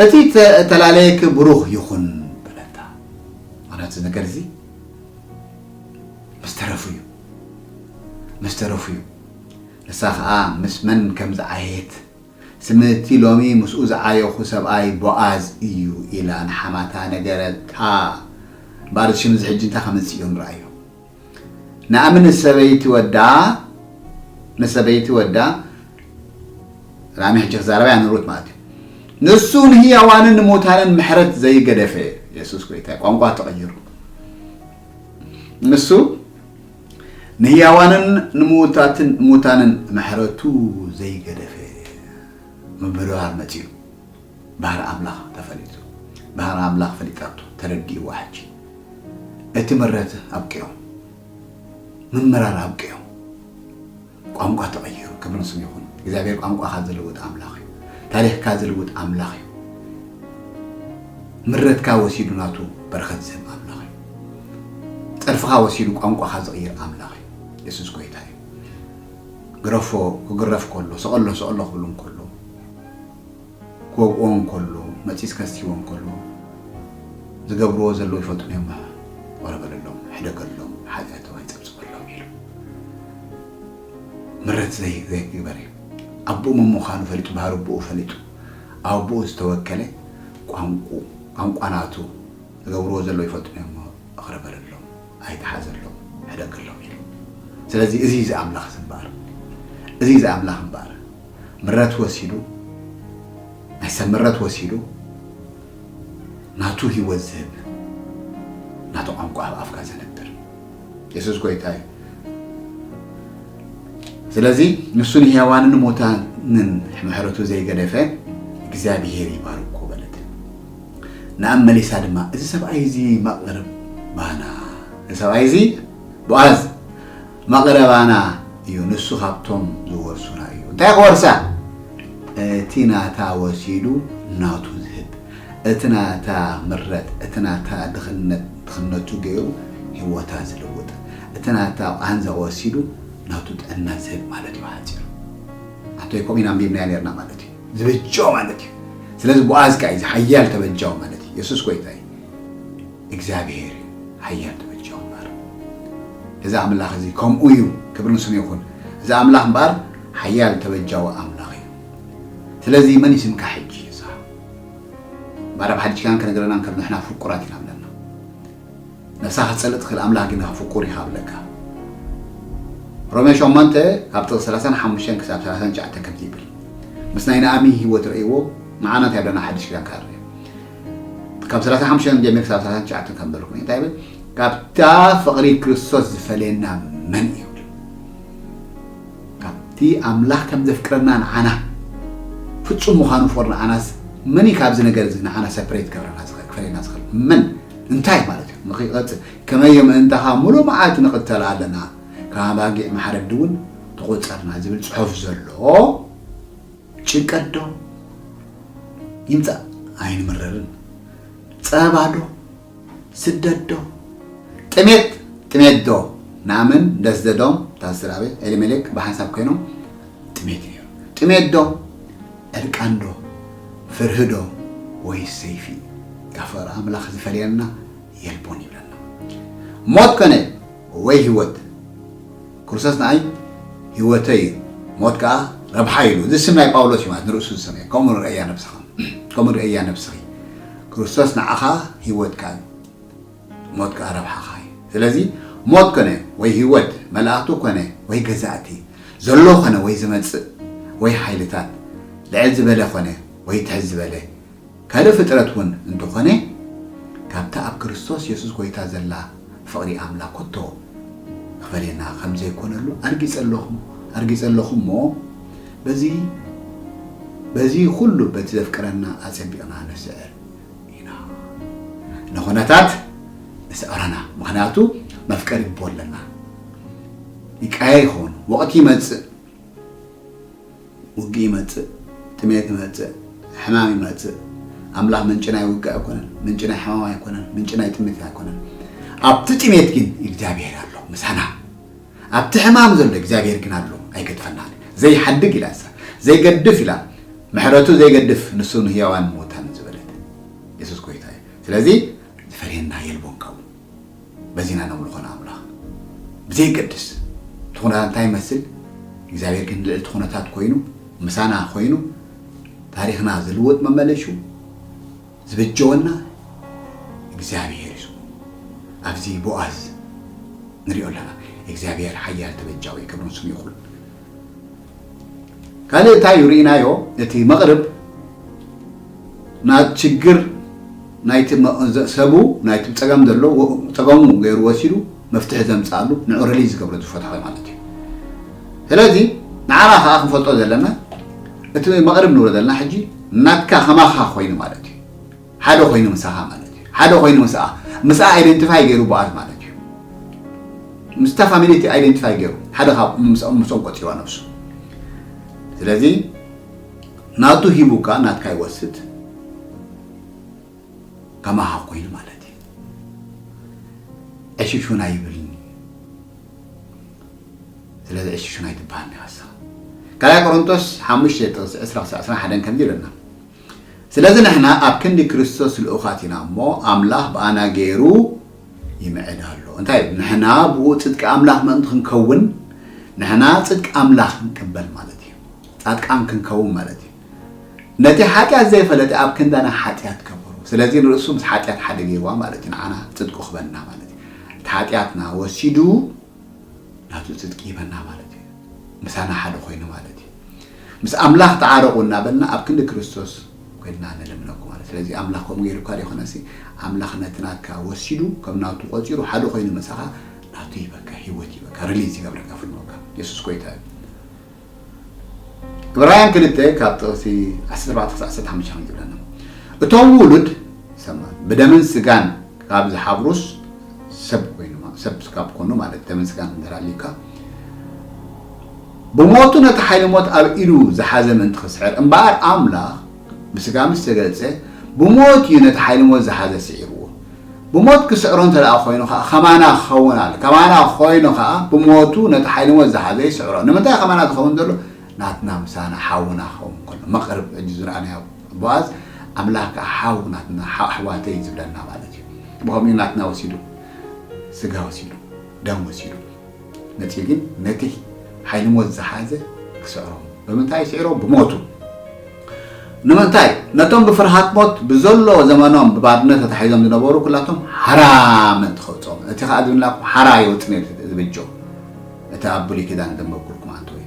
እቲ ተ-፣ ተላለየኪ ብሩኽ ይኹን በለታ። ማለት እዚ ነገር እዚ ምስ ተረፉ እዩ። ምስ ተረፉ እዩ። ንሳ ኸኣ ምስ መን ከም ዝዓየት፣ ስምቲ ሎሚ ምስኡ ዝዓየኹ ሰብኣይ ቦኣዝ እዩ ኢላ ንሓማታ ነገረታ። እምበኣር ሽም እዚ ሕጂ እንታይ ከምጽእ እዩ ንርኣዮ። ንኣምን ንሰበይቲ ወዳ ንሰበይቲ ወዳ ራሚ ሕጂ ክዛረባ እያ ንሩት ማለት እዩ። ንሱ ንህያዋንን ንሙታንን ምሕረት ዘይገደፈ የሱስ ጎይታ ቋንቋ ተቐይሩ። ንሱ ንህያዋንን ንሙታትን ሙታንን ምሕረቱ ዘይገደፈ ምብርባር መጺኡ። ባህሪ ኣምላኽ ተፈሊጡ። ባህሪ ኣምላኽ ፈሊጣቶ ተረዲእዋ። ሕጂ እቲ ምረት ኣብቂዑ፣ ምምራር ኣብቂዑ፣ ቋንቋ ተቐይሩ። ክብሪ ንስሙ ይኹን። እግዚኣብሔር ቋንቋኻ ዝልውጥ ኣምላኽ እዩ። ታሪኽካ ዝልውጥ ኣምላኽ እዩ። ምረትካ ወሲዱ ናቱ በረኸት ዝህብ ኣምላኽ እዩ። ጸርፍኻ ወሲዱ ቋንቋኻ ዝቕይር ኣምላኽ እዩ። የሱስ ጎይታ እዩ። ግረፎ ክግረፍ ከሎ፣ ሰቐሎ ሰቐሎ ክብሉ እንከሎ፣ ክወግኦ እንከሎ፣ መጺጽ ከስቲዎ እንከሎ፣ ዝገብርዎ ዘለዉ ይፈልጡ እዮም። ቆረ በለሎም፣ ሕደገሎም፣ ሓጢኣቶም ኣይጸብጽበሎም ኢሉ ምረት ዘይ-፣ ዘይግበር እዩ። ኣቦኡ መን ምዃኑ ፈሊጡ፣ ባህሪ ኣቦኡ ፈሊጡ፣ ኣብ ኣቦኡ ዝተወከለ ቋንቁ-፣ ቋንቋ ናቱ ዝገብርዎ ዘለዉ ይፈልጡ እዮም። እኽረ በለሎም፣ ኣይትሓዘሎም፣ ሕደገሎም ኢሉ። ስለዚ እዚ እዚ ኣምላኽ እዚ እምበኣር፣ እዚ እዚ ኣምላኽ እምበኣር፣ ምረት ወሲዱ፣ ናይ ሰብ ምረት ወሲዱ፣ ናቱ ህይወት ዝህብ፣ ናቱ ቋንቋ ኣብ ኣፍካ ዘነብር የሱስ ጎይታ እዩ። ስለዚ ንሱ ንህያዋንን ሙታንን ምሕረቱ ዘይገደፈ እግዚኣብሄር ይባርኮ በለት። ንኣብ መሊሳ ድማ፣ እዚ ሰብኣይ እዚ መቕርባና፣ እዚ ሰብኣይ እዚ ቦኣዝ መቕረባና እዩ፣ ንሱ ካብቶም ዝወርሱና እዩ። እንታይ ክወርሳ? እቲ ናታ ወሲዱ ናቱ ዝህብ፣ እቲ ናታ ምረት፣ እቲ ናታ ድኽነት ድኽነቱ ገይሩ ህይወታ ዝልውጥ፣ እቲ ናታ ቃንዛ ወሲዱ ናቱ ጥዕና ዝህብ ማለት እዩ። ሓፂሩ ኣንቶይ ከምኡ ኢና ኣንቢብናዮ ነርና ማለት እዩ። ዝበጃው ማለት እዩ። ስለዚ ቦኣዝ ከዓ እዩ ሓያል ተበጃው ማለት እዩ። የሱስ ጎይታ እዩ። እግዚኣብሔር እዩ ሓያል ተበጃው እምበኣር። እዚ ኣምላኽ እዚ ከምኡ እዩ፣ ክብሪ ንስሙ ይኹን። እዚ ኣምላኽ እምበኣር ሓያል ተበጃው ኣምላኽ እዩ። ስለዚ መን እዩ ስምካ ሕጂ? እዛ እምበኣር ኣብ ሓድሽ ኪዳን ከነገረና እንከሎ ንሕና ፍቁራት ኢና ብለና። ነብሳ ክትጸልእ ትኽእል፣ ኣምላኽ ግን ፍቁር እዩ ክብለካ። ሮሜ ሸሞንተ ካብ ጥቕሲ ሰላሳን ሓሙሽተን ክሳብ ሰላሳን ትሽዓተን ከምዚ ይብል፣ ምስ ናይ ነኣሚ ህይወት ረእይዎ፣ ንዓና እንታይ ብለና ሓድሽ ኪዳን ከኣ ርእ። ካብ ሰላሳን ሓሙሽተን ጀሚር ክሳብ ሰላሳን ትሽዓተን ከም በልኩም እንታይ ይብል? ካብታ ፍቕሪ ክርስቶስ ዝፈለየና መን እዩ? ካብቲ ኣምላኽ ከም ዘፍቅረና ንዓና ፍጹም ምዃኑ ፍቕሪ ንዓናስ መን እዩ ካብዚ ነገር እዚ ንዓና ሰፕሬት ክገብረና ዝኽእል፣ ክፈለየና ዝኽእል? መን? እንታይ ማለት እዩ? ንኽይቐጽል ከመይ እዩ ምእንታኻ ሙሉእ መዓልቲ ንቕተል ኣለና? ካብ ኣባጊዕ ማሕረዲ እውን ተቖጸርና ዝብል ጽሑፍ ዘሎ ጭንቀት ዶ ይምጻእ ኣይንምረርን። ጸባ ዶ? ስደት ዶ? ጥሜት፣ ጥሜት ዶ? ናምን ደስደዶም ታስራቤ ኤሊሜሌክ ብሓንሳብ ኮይኖም ጥሜት ነይሩ። ጥሜት ዶ? ዕርቃን ዶ? ፍርሂ ዶ? ወይ ሰይፊ? ካብ ፍቕሪ ኣምላኽ ዝፈልየና የልቦን ይብለና። ሞት ኮነ ወይ ህይወት ክርስቶስ ንኣይ ህይወተይ እዩ፣ ሞት ከኣ ረብሓ ኢሉ። እዚ ስም ናይ ጳውሎስ እዩ ማለት ንርእሱ ዝሰምየ። ከምኡ ርእያ ነብስኻ፣ ከምኡ ርእያ ነብስኺ። ክርስቶስ ንዓኻ ህይወትካ እዩ፣ ሞት ከኣ ረብሓኻ እዩ። ስለዚ ሞት ኮነ ወይ ህይወት፣ መላእኽቱ ኮነ ወይ ገዛእቲ፣ ዘሎ ኮነ ወይ ዝመጽእ ወይ ሓይልታት፣ ልዕል ዝበለ ኮነ ወይ ትሕት ዝበለ፣ ካልእ ፍጥረት እውን እንተኾነ፣ ካብታ ኣብ ክርስቶስ የሱስ ጐይታ ዘላ ፍቕሪ ኣምላኽ ከቶ ክፈልየና ከም ዘይኮነሉ ኣርጊጸ ኣለኹ፣ ኣርጊጸ ኣለኹ እሞ፣ በዚ፣ በዚ ኩሉ በቲ ዘፍቅረና ኣጸቢቕና ንስዕር ኢና። ንኹነታት ንስዕረና፣ ምኽንያቱ መፍቀሪ ኣቦ ኣለና። ይቀያየር ይኸውን፣ ወቕቲ ይመጽእ፣ ውግእ ይመጽእ፣ ጥሜት ይመጽእ፣ ሕማም ይመጽእ። ኣምላኽ ምንጪ ናይ ውግእ ኣይኮነን፣ ምንጪ ናይ ሕማም ኣይኮነን፣ ምንጪ ናይ ጥሜት ኣይኮነን። ኣብቲ ጥሜት ግን እግዚኣብሔር ኣሎ ምሳና። ኣብቲ ሕማም ዘሎ እግዚኣብሔር ግን ኣሎ፣ ኣይገድፈናን። ዘይሓድግ ኢላ እሳ፣ ዘይገድፍ ኢላ፣ ምሕረቱ ዘይገድፍ ንሱ ንህያዋን ምዉታን ዝበለት የሱስ ጐይታ እዩ። ስለዚ ዝፈልየና የልቦን ካብኡ። በዚና ነምልኾ ንኣምላኽ። ብዘይገድስ እቲ ኩነታት እንታይ ይመስል፣ እግዚኣብሔር ግን ልዕሊ እቲ ኩነታት ኮይኑ፣ ምሳና ኮይኑ፣ ታሪኽና ዝልውጥ መመለሹ ዝበጀወና እግዚኣብሔር እዩ። ኣብዚ ቦኣዝ ንሪኦ ኣለና። እግዚኣብሔር ሓያል ተበጃዊ፣ ክብርን ስሙ ይኹን። ካልእ እንታይ እዩ ርኢናዮ? እቲ መቕርብ ናብ ችግር ናይቲ መ-፣ ዘ-፣ ሰቡ ናይቲ ጸገም ዘሎ ወ-፣ ጸገሙ ገይሩ ወሲዱ መፍትሒ ዘምጽኣሉ ንዑ ሪሊዝ ዝገብሮ ዝፈትሖ ማለት እዩ። ስለዚ ንዓና ከኣ ክንፈልጦ ዘለና እቲ መቕርብ ንብሎ ዘለና ሕጂ ናትካ ከማኻ ኮይኑ ማለት እዩ። ሓደ ኮይኑ ምሳኻ ማለት እዩ። ሓደ ኮይኑ ምስኣ፣ ምስኣ ኣይደንቲፋይ ገይሩ ቦኣዝ ማለት እዩ። ምስታ ፋሚሊ እቲ ኣይደንቲፋይ ገይሩ ሓደ ካብ ምስ-፣ ምስኦም ቆጺዋ ነብሱ። ስለዚ ናቱ ሂቡካ ናትካ ይወስድ ከማኻ ኮይኑ ማለት እዩ። ዕሽሹን ኣይብልን። ስለዚ ዕሽሹን ኣይትበሃል ዲኻ ንስኻ? ካልኣይ ቆሮንቶስ ሓሙሽተ ጥቕሲ ዕስራ ክሳዕ ዕስራን ሓደን ከምዚ ይብለና። ስለዚ ንሕና ኣብ ክንዲ ክርስቶስ ልኡኻት ኢና እሞ፣ ኣምላኽ ብኣና ገይሩ ይምዕድ ኣሎ። እንታይ? ንሕና ብኡ ጽድቂ ኣምላኽ ምእንቲ ክንከውን፣ ንሕና ጽድቂ ኣምላኽ ክንቅበል ማለት እዩ። ጻድቃን ክንከውን ማለት እዩ። ነቲ ሓጢኣት ዘይፈለጠ ኣብ ክንዳና ሓጢኣት ገበሮ። ስለዚ ንርእሱ ምስ ሓጢኣት ሓደ ገይርዋ ማለት እዩ። ንዓና ጽድቁ ክበና ማለት እዩ። እቲ ሓጢኣትና ወሲዱ ናቱ ጽድቂ ይበና ማለት እዩ። ምሳና ሓደ ኮይኑ ማለት እዩ። ምስ ኣምላኽ ተዓረቑ እናበልና ኣብ ክንዲ ክርስቶስ ኮይንና ንልምነኩ ማለት። ስለዚ ኣምላኽ ከምኡ ገይሩካ ዶ ይኾነሲ? ኣምላኽ ነቲ ናትካ ወሲዱ፣ ከም ናቱ ቆጺሩ፣ ሓደ ኮይኑ ምሳኻ ናቱ ይበካ፣ ህይወት ይበካ፣ ሪሊዝ ይገብረካ፣ ፍንወካ። የሱስ ጎይታ እዩ። ዕብራውያን ክልተ ካብ ጥቕሲ ዓሰርተ ኣርባዕተ ክሳዕ ዓሰርተ ሓሙሽተ ከም ዝብለና፣ እቶም ውሉድ ሰማ ብደምን ስጋን ካብ ዝሓብሩስ ሰብ ኮይኑ ማ-፣ ሰብ ካብ ኮኑ ማለት ደምን ስጋን እንድሕር ኣልዩካ፣ ብሞቱ ነቲ ሓይሊ ሞት ኣብ ኢዱ ዝሓዘ ምእንቲ ክስዕር፣ እምበኣር ኣምላኽ ብስጋ ምስ ተገልጸ ብሞት እዩ ነቲ ሓይሊ ሞት ዝሓዘ ስዒርዎ። ብሞት ክስዕሮ እንተ ደኣ ኮይኑ ኸኣ ከማና ክኸውን ኣሎ። ከማና ኮይኑ ኸኣ ብሞቱ ነቲ ሓይሊ ሞት ዝሓዘ ይስዕሮ። ንምንታይ ከማና ዝኸውን ዘሎ? ናትና ምሳና ሓውና ክኸውን ከሎ። መቕርብ ሕጂ ዝረኣናዮ ቦኣዝ ኣምላኽ ከኣ ሓው ናትና፣ ሓ-፣ ኣሕዋተይ ዝብለና ማለት እዩ። ብኸምኡ ናትና ወሲዱ፣ ስጋ ወሲዱ፣ ደም ወሲዱ። ነቲ ግን ነቲ ሓይሊ ሞት ዝሓዘ ክስዕሮ። ብምንታይ ስዒሮ? ብሞቱ። ንምንታይ? ነቶም ብፍርሃት ሞት ብዘሎ ዘመኖም ብባርነት ተታሒዞም ዝነበሩ ኩላቶም ሓራ ምእንቲ ከውፅኦም። እቲ ኸኣ ዝብላኩም ሓራ የውፅእ ነይሩ ዝብጆ። እቲ ኣብ ብሉይ ኪዳን ዘንበብኩልኩም ኣንተ ወይ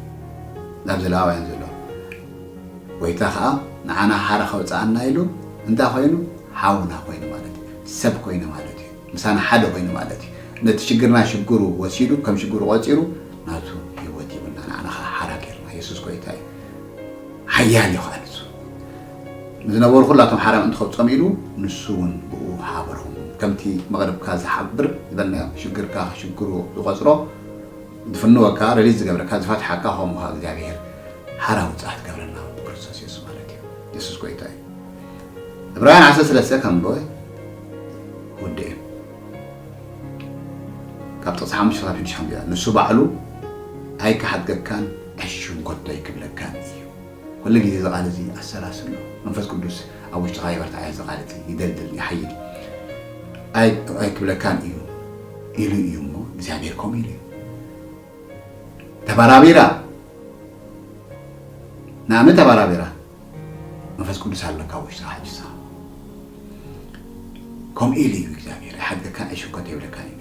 ናብዚ ለዋውያን ዘሎ። ጎይታ ኸኣ ንዓና ሓራ ከውፅኣና ኢሉ እንታይ ኮይኑ? ሓውና ኮይኑ ማለት እዩ። ሰብ ኮይኑ ማለት እዩ። ምሳና ሓደ ኮይኑ ማለት እዩ። ነቲ ሽግርና ሽግሩ ወሲዱ፣ ከም ሽግሩ ቆፂሩ፣ ናቱ ህይወት ሂቡና፣ ንዓና ኸዓ ሓራ ገይርና። የሱስ ጎይታ እዩ። ሓያል እዩ ኸዓ ንሱ። ንዝነበሩ ኩላቶም ሓራ ምእንቲ ከውፅኦም ኢሉ፣ ንሱ እውን ብኡ ሓበሮም። ከምቲ መቕርብካ ዝሓብር ዝበልናዮ፣ ሽግርካ ሽግሩ ዝቆፅሮ፣ ዝፍንወካ፣ ሪሊዝ ዝገብረካ፣ ዝፈትሓካ፣ ከምኡ ኸዓ እግዚኣብሔር ሓራ ውፅኣት ገብረና ብክርስቶስ የሱስ ማለት እዩ። የሱስ ጎይታ እዩ። ዕብራውያን ዓሰርተ ሰለስተ ከም በ ውድእ እዩ። ካብ ጥቕሲ ሓሙሽተ ክሳብ ሽዱሽተ ከም ይላል፣ ንሱ ባዕሉ ኣይክሓድገካን ዕሽሹን ከቶ ኣይክብለካን እዩ። ኩሉ ግዜ እዚ ቃል እዚ ኣሰላስሎ። መንፈስ ቅዱስ ኣብ ውሽጥኻ ይበርትዓዮ፣ እዚ ቃል እዚ ይደልድል፣ ይሓይል። ኣይ-፣ ኣይክብለካን እዩ ኢሉ እዩ እሞ፣ እግዚኣብሔር ከምኡ ኢሉ እዩ። ተባራቢራ፣ ንኣምን ተባራቢራ፣ መንፈስ ቅዱስ ኣለካ ኣብ ውሽጥኻ ሕጂ ንስኻ። ከምኡ ኢሉ እዩ እግዚኣብሔር፣ ኣይሓድገካን፣ ኣይሽኮት የብለካን ኢሉ።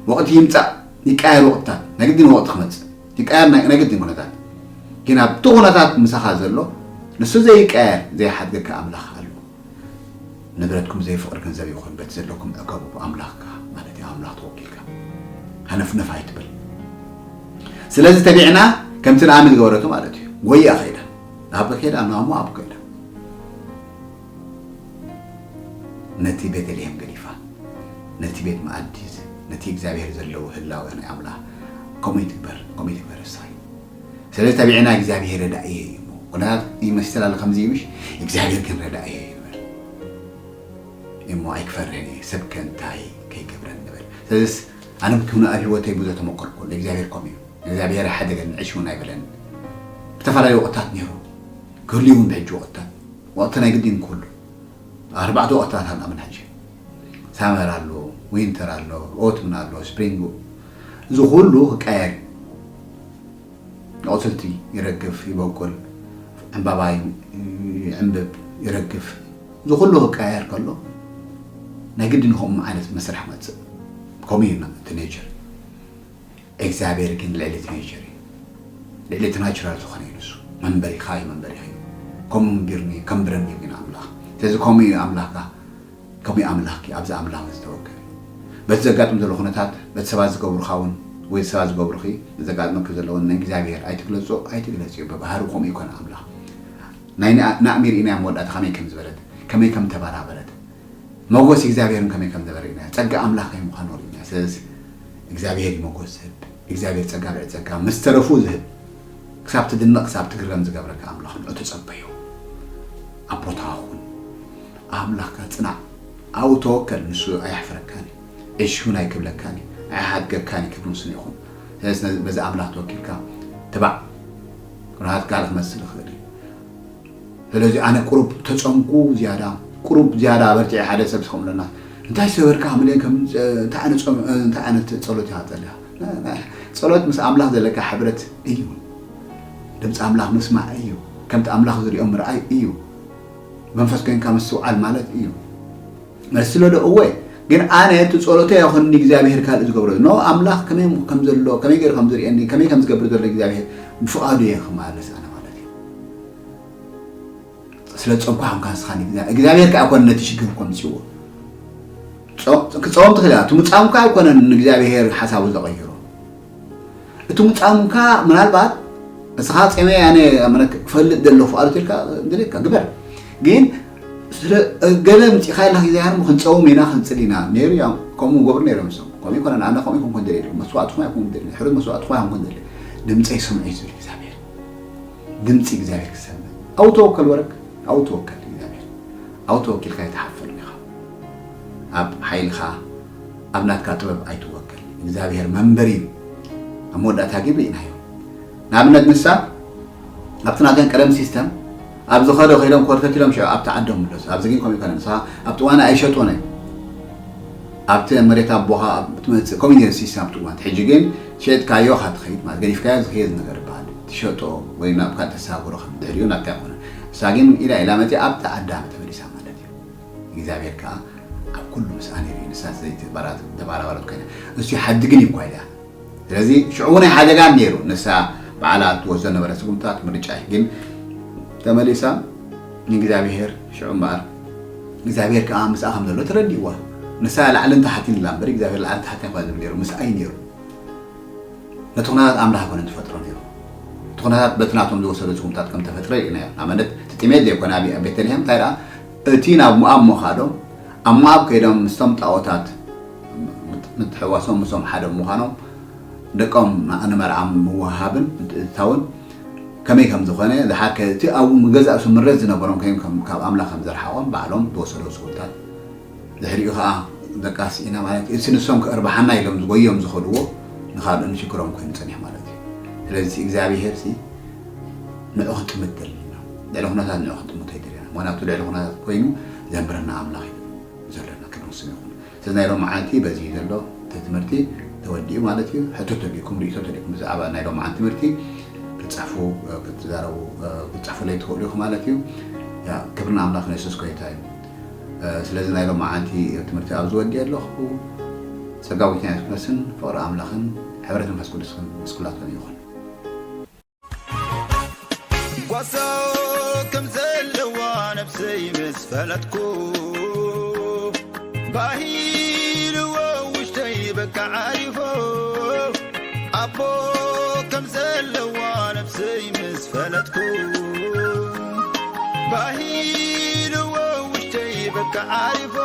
ወቕቲ ይምጻእ፣ ይቀያየር ወቕትታት፣ ናይ ግድን ወቕቲ ክመጽእ፣ ይቀያየር ናይ፣ ናይ ግድን ኩነታት። ግን ኣብቲ ኩነታት ምሳኻ ዘሎ፣ ንሱ ዘይቀያየር፣ ዘይሓድገካ ኣምላኽ ኣሎ። ንብረትኩም ዘይፍቕሪ ገንዘብ ይኹን፣ በቲ ዘለኩም ዕቀቡ፣ ብኣምላኽካ ማለት እዩ፣ ኣምላኽ ተወኪልካ። ሃነፍነፍ ኣይትበል። ስለዚ ተቢዕና ከምቲ ንኣሚ ዝገበረቶ ማለት እዩ። ጎይኣ ከይዳ። ናብ ከይዳ፣ ናብ ሞኣብ ከይዳ። ነቲ ቤተልሔም ገዲፋ፣ ነቲ ቤት መኣዲ፣ ነቲ እግዚኣብሔር ዘለዎ ህላወ ናይ ኣምላኽ ከምኡ ይትግበር፣ ከምኡ ይትግበር እሳይ። ስለዚ ተቢዕና እግዚኣብሔር ረዳእየ እዩ እሞ። ኩነታት ይመስል ኣሎ ከምዚ እዩ ምሽ፣ እግዚኣብሔር ግን ረዳእየ እዩ ንበል። እሞ ኣይክፈርህን እየ፣ ሰብ ከ እንታይ ከይገብረን ንበል። ስለዚስ ኣነ እውን ኣብ ህይወተይ ብዙሕ ተመኮርኩ ኣሎ። እግዚኣብሔር ከምኡ እዩ። እግዚኣብሔር ኣይሓደገን፣ ዕሽ እውን ኣይበለን። ዝተፈላለዩ ወቕትታት ነይሩ። ክህልዩ እውን ብሕጂ ወቕትታት። ወቕቲ ናይ ግድን ክህሉ። ኣርባዕተ ወቕትታት ኣለና ምን ሕጂ። ሳመር ኣሎ፣ ዊንተር ኣሎ፣ ኦትምን ኣሎ፣ ስፕሪንግ። እዚ ኩሉ ክቀየር እዩ። ኣቑፅልቲ ይረግፍ፣ ይበቁል። ዕምባባ ይዕምብብ፣ ይረግፍ። እዚ ኩሉ ክቀያየር ከሎ ናይ ግድን ከምኡ ዓይነት መስርሕ መጽእ። ከምኡ እዩ እቲ ኔቸር። እግዚኣብሔር ግን ልዕሊ እቲ ኔቸር እዩ። ልዕሊ እቲ ናቹራል ዝኾነ እዩ ንሱ። መንበሪኻ እዩ፣ መንበሪኻ እዩ። ከምኡ እንቢርኒ፣ ከንብረኒ እዩ ግን ኣምላኽ። ስለዚ ከምኡ እዩ ኣምላኽካ፣ ከምኡ እዩ ኣምላኽኪ፣ ኣብዚ ኣምላኽ ዝተወከለ። በቲ ዘጋጥም ዘሎ ኩነታት፣ በቲ ሰባት ዝገብሩኻ እውን ወይ ሰባት ዝገብሩኺ ዘጋጥመኪ ዘለውን ንእግዚኣብሔር ኣይትግለጾ፣ ኣይትግለጽዮ። ብባህሪ ከምኡ ይኮነ ኣምላኽ። ናይ ናእሚ ርኢናያ መወዳእታ ከመይ ከም ዝበለት፣ ከመይ ከም ተበራበረት፣ መጎስ እግዚኣብሔርን ከመይ ከም ነበረ ኢና። ጸጋ ኣምላኽ ከይ ምዃኑ ርኢና። ስለዚ እግዚኣብሔር እዩ መጎስ ዝህብ። እግዚኣብሔር ጸጋ ልዕሊ ጸጋ ምስ ተረፉ ዝህብ። ክሳብ ትድነቕ፣ ክሳብ ትግረም ዝገብረካ ኣምላኽ ንዑ ተጸበዮ። ኣቦታ ኹን። ኣምላኽካ ጽናዕ። ኣብኡ ተወከል፣ ንሱ ኣየሕፍረካን እዩ። ዕሽ እውን ኣይክብለካን እዩ። ኣይሓድገካን እዩ፣ ክብሪ ምስኑ ይኹን። ስለዚ ነዚ፣ በዚ ኣምላኽ ተወኪልካ ትባዕ። ምኽንያቱ ካልእ ክመስል ይኽእል እዩ። ስለዚ ኣነ ቁሩብ ተጸምኩ ዝያዳ፣ ቁሩብ ዝያዳ በርቲዐ። ሓደ ሰብ ከምለና፣ "እንታይ ሰበርካ?" ምለ ከም፣ "እንታይ ዓይነት ጸም-፣ እንታይ ዓይነት ጸሎት ኢኻ ትጸልያ?" ጸሎት ምስ ኣምላኽ ዘለካ ሕብረት እዩ። ድምፂ ኣምላኽ ምስማዕ እዩ። ከምቲ ኣምላኽ ዝሪኦ ምርኣይ እዩ። መንፈስ ኮይንካ ምስትውዓል ማለት እዩ። መልስሎ ዶ? እወ። ግን ኣነ እቲ ጸሎተይ ኣይኮነን እግዚኣብሄር ካልእ ዝገብሮ። ኖ፣ ኣምላኽ ከመይ ከም ዘሎ፣ ከመይ ገይሩ ከም ዝርእየኒ፣ ከመይ ከም ዝገብር ዘሎ እግዚኣብሄር ብፍቓዱ እየ ክመላለስ ኣነ ማለት እዩ። ስለ ጾምካ ኮንካ ንስኻ ንእግዚኣ-፣ እግዚኣብሄር ከኣ ኣይኮነን ነቲ ሽግር እኮ ኣምጺእዎ። ጾ-፣ ክጸውም ትኽእል ኢኻ። እቲ ምጻምካ ኣይኮነን ንእግዚኣብሄር ሓሳቡ ዘቐይሮ። እቲ ምጻምካ ምናልባት ንስኻ ጼመይ ኣነ ኣመነ ክፈልጥ ዘለኹ ኣሉት ኢልካ እንደልየካ ግበር። ግን ስለ ገለ ምጺኻ ኢልካ እግዚኣብሔር ክንጸውም ኢና ክንጽሊ ኢና ነይሩ። ያው ከምኡ ገብሩ ነይሮም እሶም። ከምኡ ይኮነን፣ ኣነ ከምኡ ይኮንኩ እንደልየ፣ መስዋዕትኹም ኣይኮንኩ እንደልየ፣ ሕሩይ መስዋዕትኹም ኣይኮንኩ እንደልየ። ድምጸይ ስምዑ እዩ ዝብል እግዚኣብሔር። ድምጺ እግዚኣብሔር ክሰምዕ። ኣው ተወከል ወረክ፣ ኣው ተወከል እግዚኣብሔር። ኣው ተወኪልካ ኣይትሓፍርን ኢኻ። ኣብ ሓይልኻ፣ ኣብ ናትካ ጥበብ ኣይትወከል። እግዚኣብሔር መንበሪ እዩ። ኣብ መወዳእታ ግን ርኢናዮ። ንኣብነት ንሳ ኣብቲ ናተን ቀደም ሲስተም ኣብ ዝኸዶ ከይዶም ኮርተት ኢሎም ሽዑ ኣብቲ ዓዶም ምለሱ። ኣብዚ ግን ከምኡ ይኮነን። ንስኻ ኣብቲ እዋን ኣይሸጦን እዮም። ኣብቲ መሬት ኣቦኻ ትመጽእ፣ ከምኡ ነይሩ ሲስተም ኣብቲ እዋን። ሕጂ ግን ሸጥካዮ ኢኻ ትኸይድ ማለት፣ ገዲፍካዮ ዝኸየድ ነገር ይበሃል። ትሸጦ ወይ ናብ ካልእ ተሰጋግሮ ከም ድሕሪኡ ናትካ ይኮነ። ንሳ ግን ኢላ ኢላ መጺኣ ኣብቲ ዓዳ ተመሊሳ ማለት እዩ። እግዚኣብሔር ከኣ ኣብ ኩሉ ምስኣ ነይሩ እዩ። ንሳ ዘይተባራ-፣ ተባራባረት ኮይና። እሱ ይሓድግን እዩ እኳ ኢላ። ስለዚ ሽዑ እውን ኣይሓደጋን ነይሩ። ንሳ ባዕላ ትወስዶ ነበረ ስጉምትታት፣ ምርጫ እዩ። ግን ተመሊሳ ንእግዚኣብሔር ሽዑ እምበኣር እግዚኣብሔር ከኣ ምስኣ ከም ዘሎ ተረዲእዋ። ንሳ ላዕልን ታሕትን ኢላ እምበር እግዚኣብሔር ላዕልን ታሕትን ኣይኮነ ዝብል ነይሩ፣ ምስኣ እዩ ነይሩ። ነቲ ኩነታት ኣምላኽ ኣይኮነን ዝፈጥሮ ነይሩ። እቲ ኩነታት በቲ ናቶም ዝወሰዶ ስጉምታት ከም ተፈጥረ ርኢናዮ። ንኣብነት እቲ ጥሜት ዘይኮነ ኣብ፣ ኣብ ቤተልሔም እንታይ ደኣ፣ እቲ ናብ ሞኣብ ምኻዶም፣ ኣብ ሞኣብ ከይዶም ምስቶም ጣኦታት ምት-፣ ምትሕዋሶም፣ ምስኦም ሓደ ምዃኖም፣ ደቆም ን-፣ ንመርዓ ምውሃብን ምትእትታውን ከመይ ከም ዝኾነ፣ ዝሓከ እቲ ኣብኡ ገዛእ ስምረት ዝነበሮም ከይም ከም፣ ካብ ኣምላኽ ከም ዘርሓቖም ባዕሎም ዝወሰዶ ስጉምታት ድሕሪኡ ኸዓ ደቃስ ኢና ማለት እዩ። እቲ ንሶም ከእርባሓና ኢሎም ዝጎዮም ዝኸድዎ ንኻልኦት ንሽግሮም ኮይኑ ጸኒሑ ማለት እዩ። ስለዚ እግዚኣብሄር ሲ ንዑ ክጥምት ደሊና። ልዕሊ ኩነታት ንዑ ክጥምቶ ኣይደለና። ምኽንያቱ ልዕሊ ኩነታት ኮይኑ ዘንብረና ኣምላኽ እዩ ዘለና። ክብሪ ንስሙ ይኹን። ስለዚ ናይ ሎማዓንቲ በዚ እዩ ዘሎ። እቲ ትምህርቲ ተወዲኡ ማለት እዩ። ሕቶ ተልእኩም፣ ርእይቶ ተልእኩም ብዛዕባ ናይ ሎማዓንቲ ትምህርቲ ክትጽሕፉ፣ ክትዛረቡ፣ ክትጽሕፉለይ ትኽእሉ ኢኹም ማለት እዩ። ያ፣ ክብሪ ንኣምላኽ ንየሱስ ጎይታ እዩ። ስለዚ ናይ ሎማዓንቲ ትምህርቲ ኣብዚ ወዲኤ ኣለኹ። ጸጋ ጎይታና የሱስ ክርስቶስን ፍቕሪ ኣምላኽን ሕብረት መንፈስ ቅዱስን ምስ ኩላትኩም ይኹን። ጓሳ ከም ዘለዋ ነብሰይ ምስ ፈለጥኩ፣ ባሂልዎ ውሽጠይ በቃ ዓሪፎ። ኣቦ ከም ዘለዋ ነብሰይ ምስ ፈለጥኩ፣ ባሂልዎ ውሽጠይ በቃ ዓሪፎ።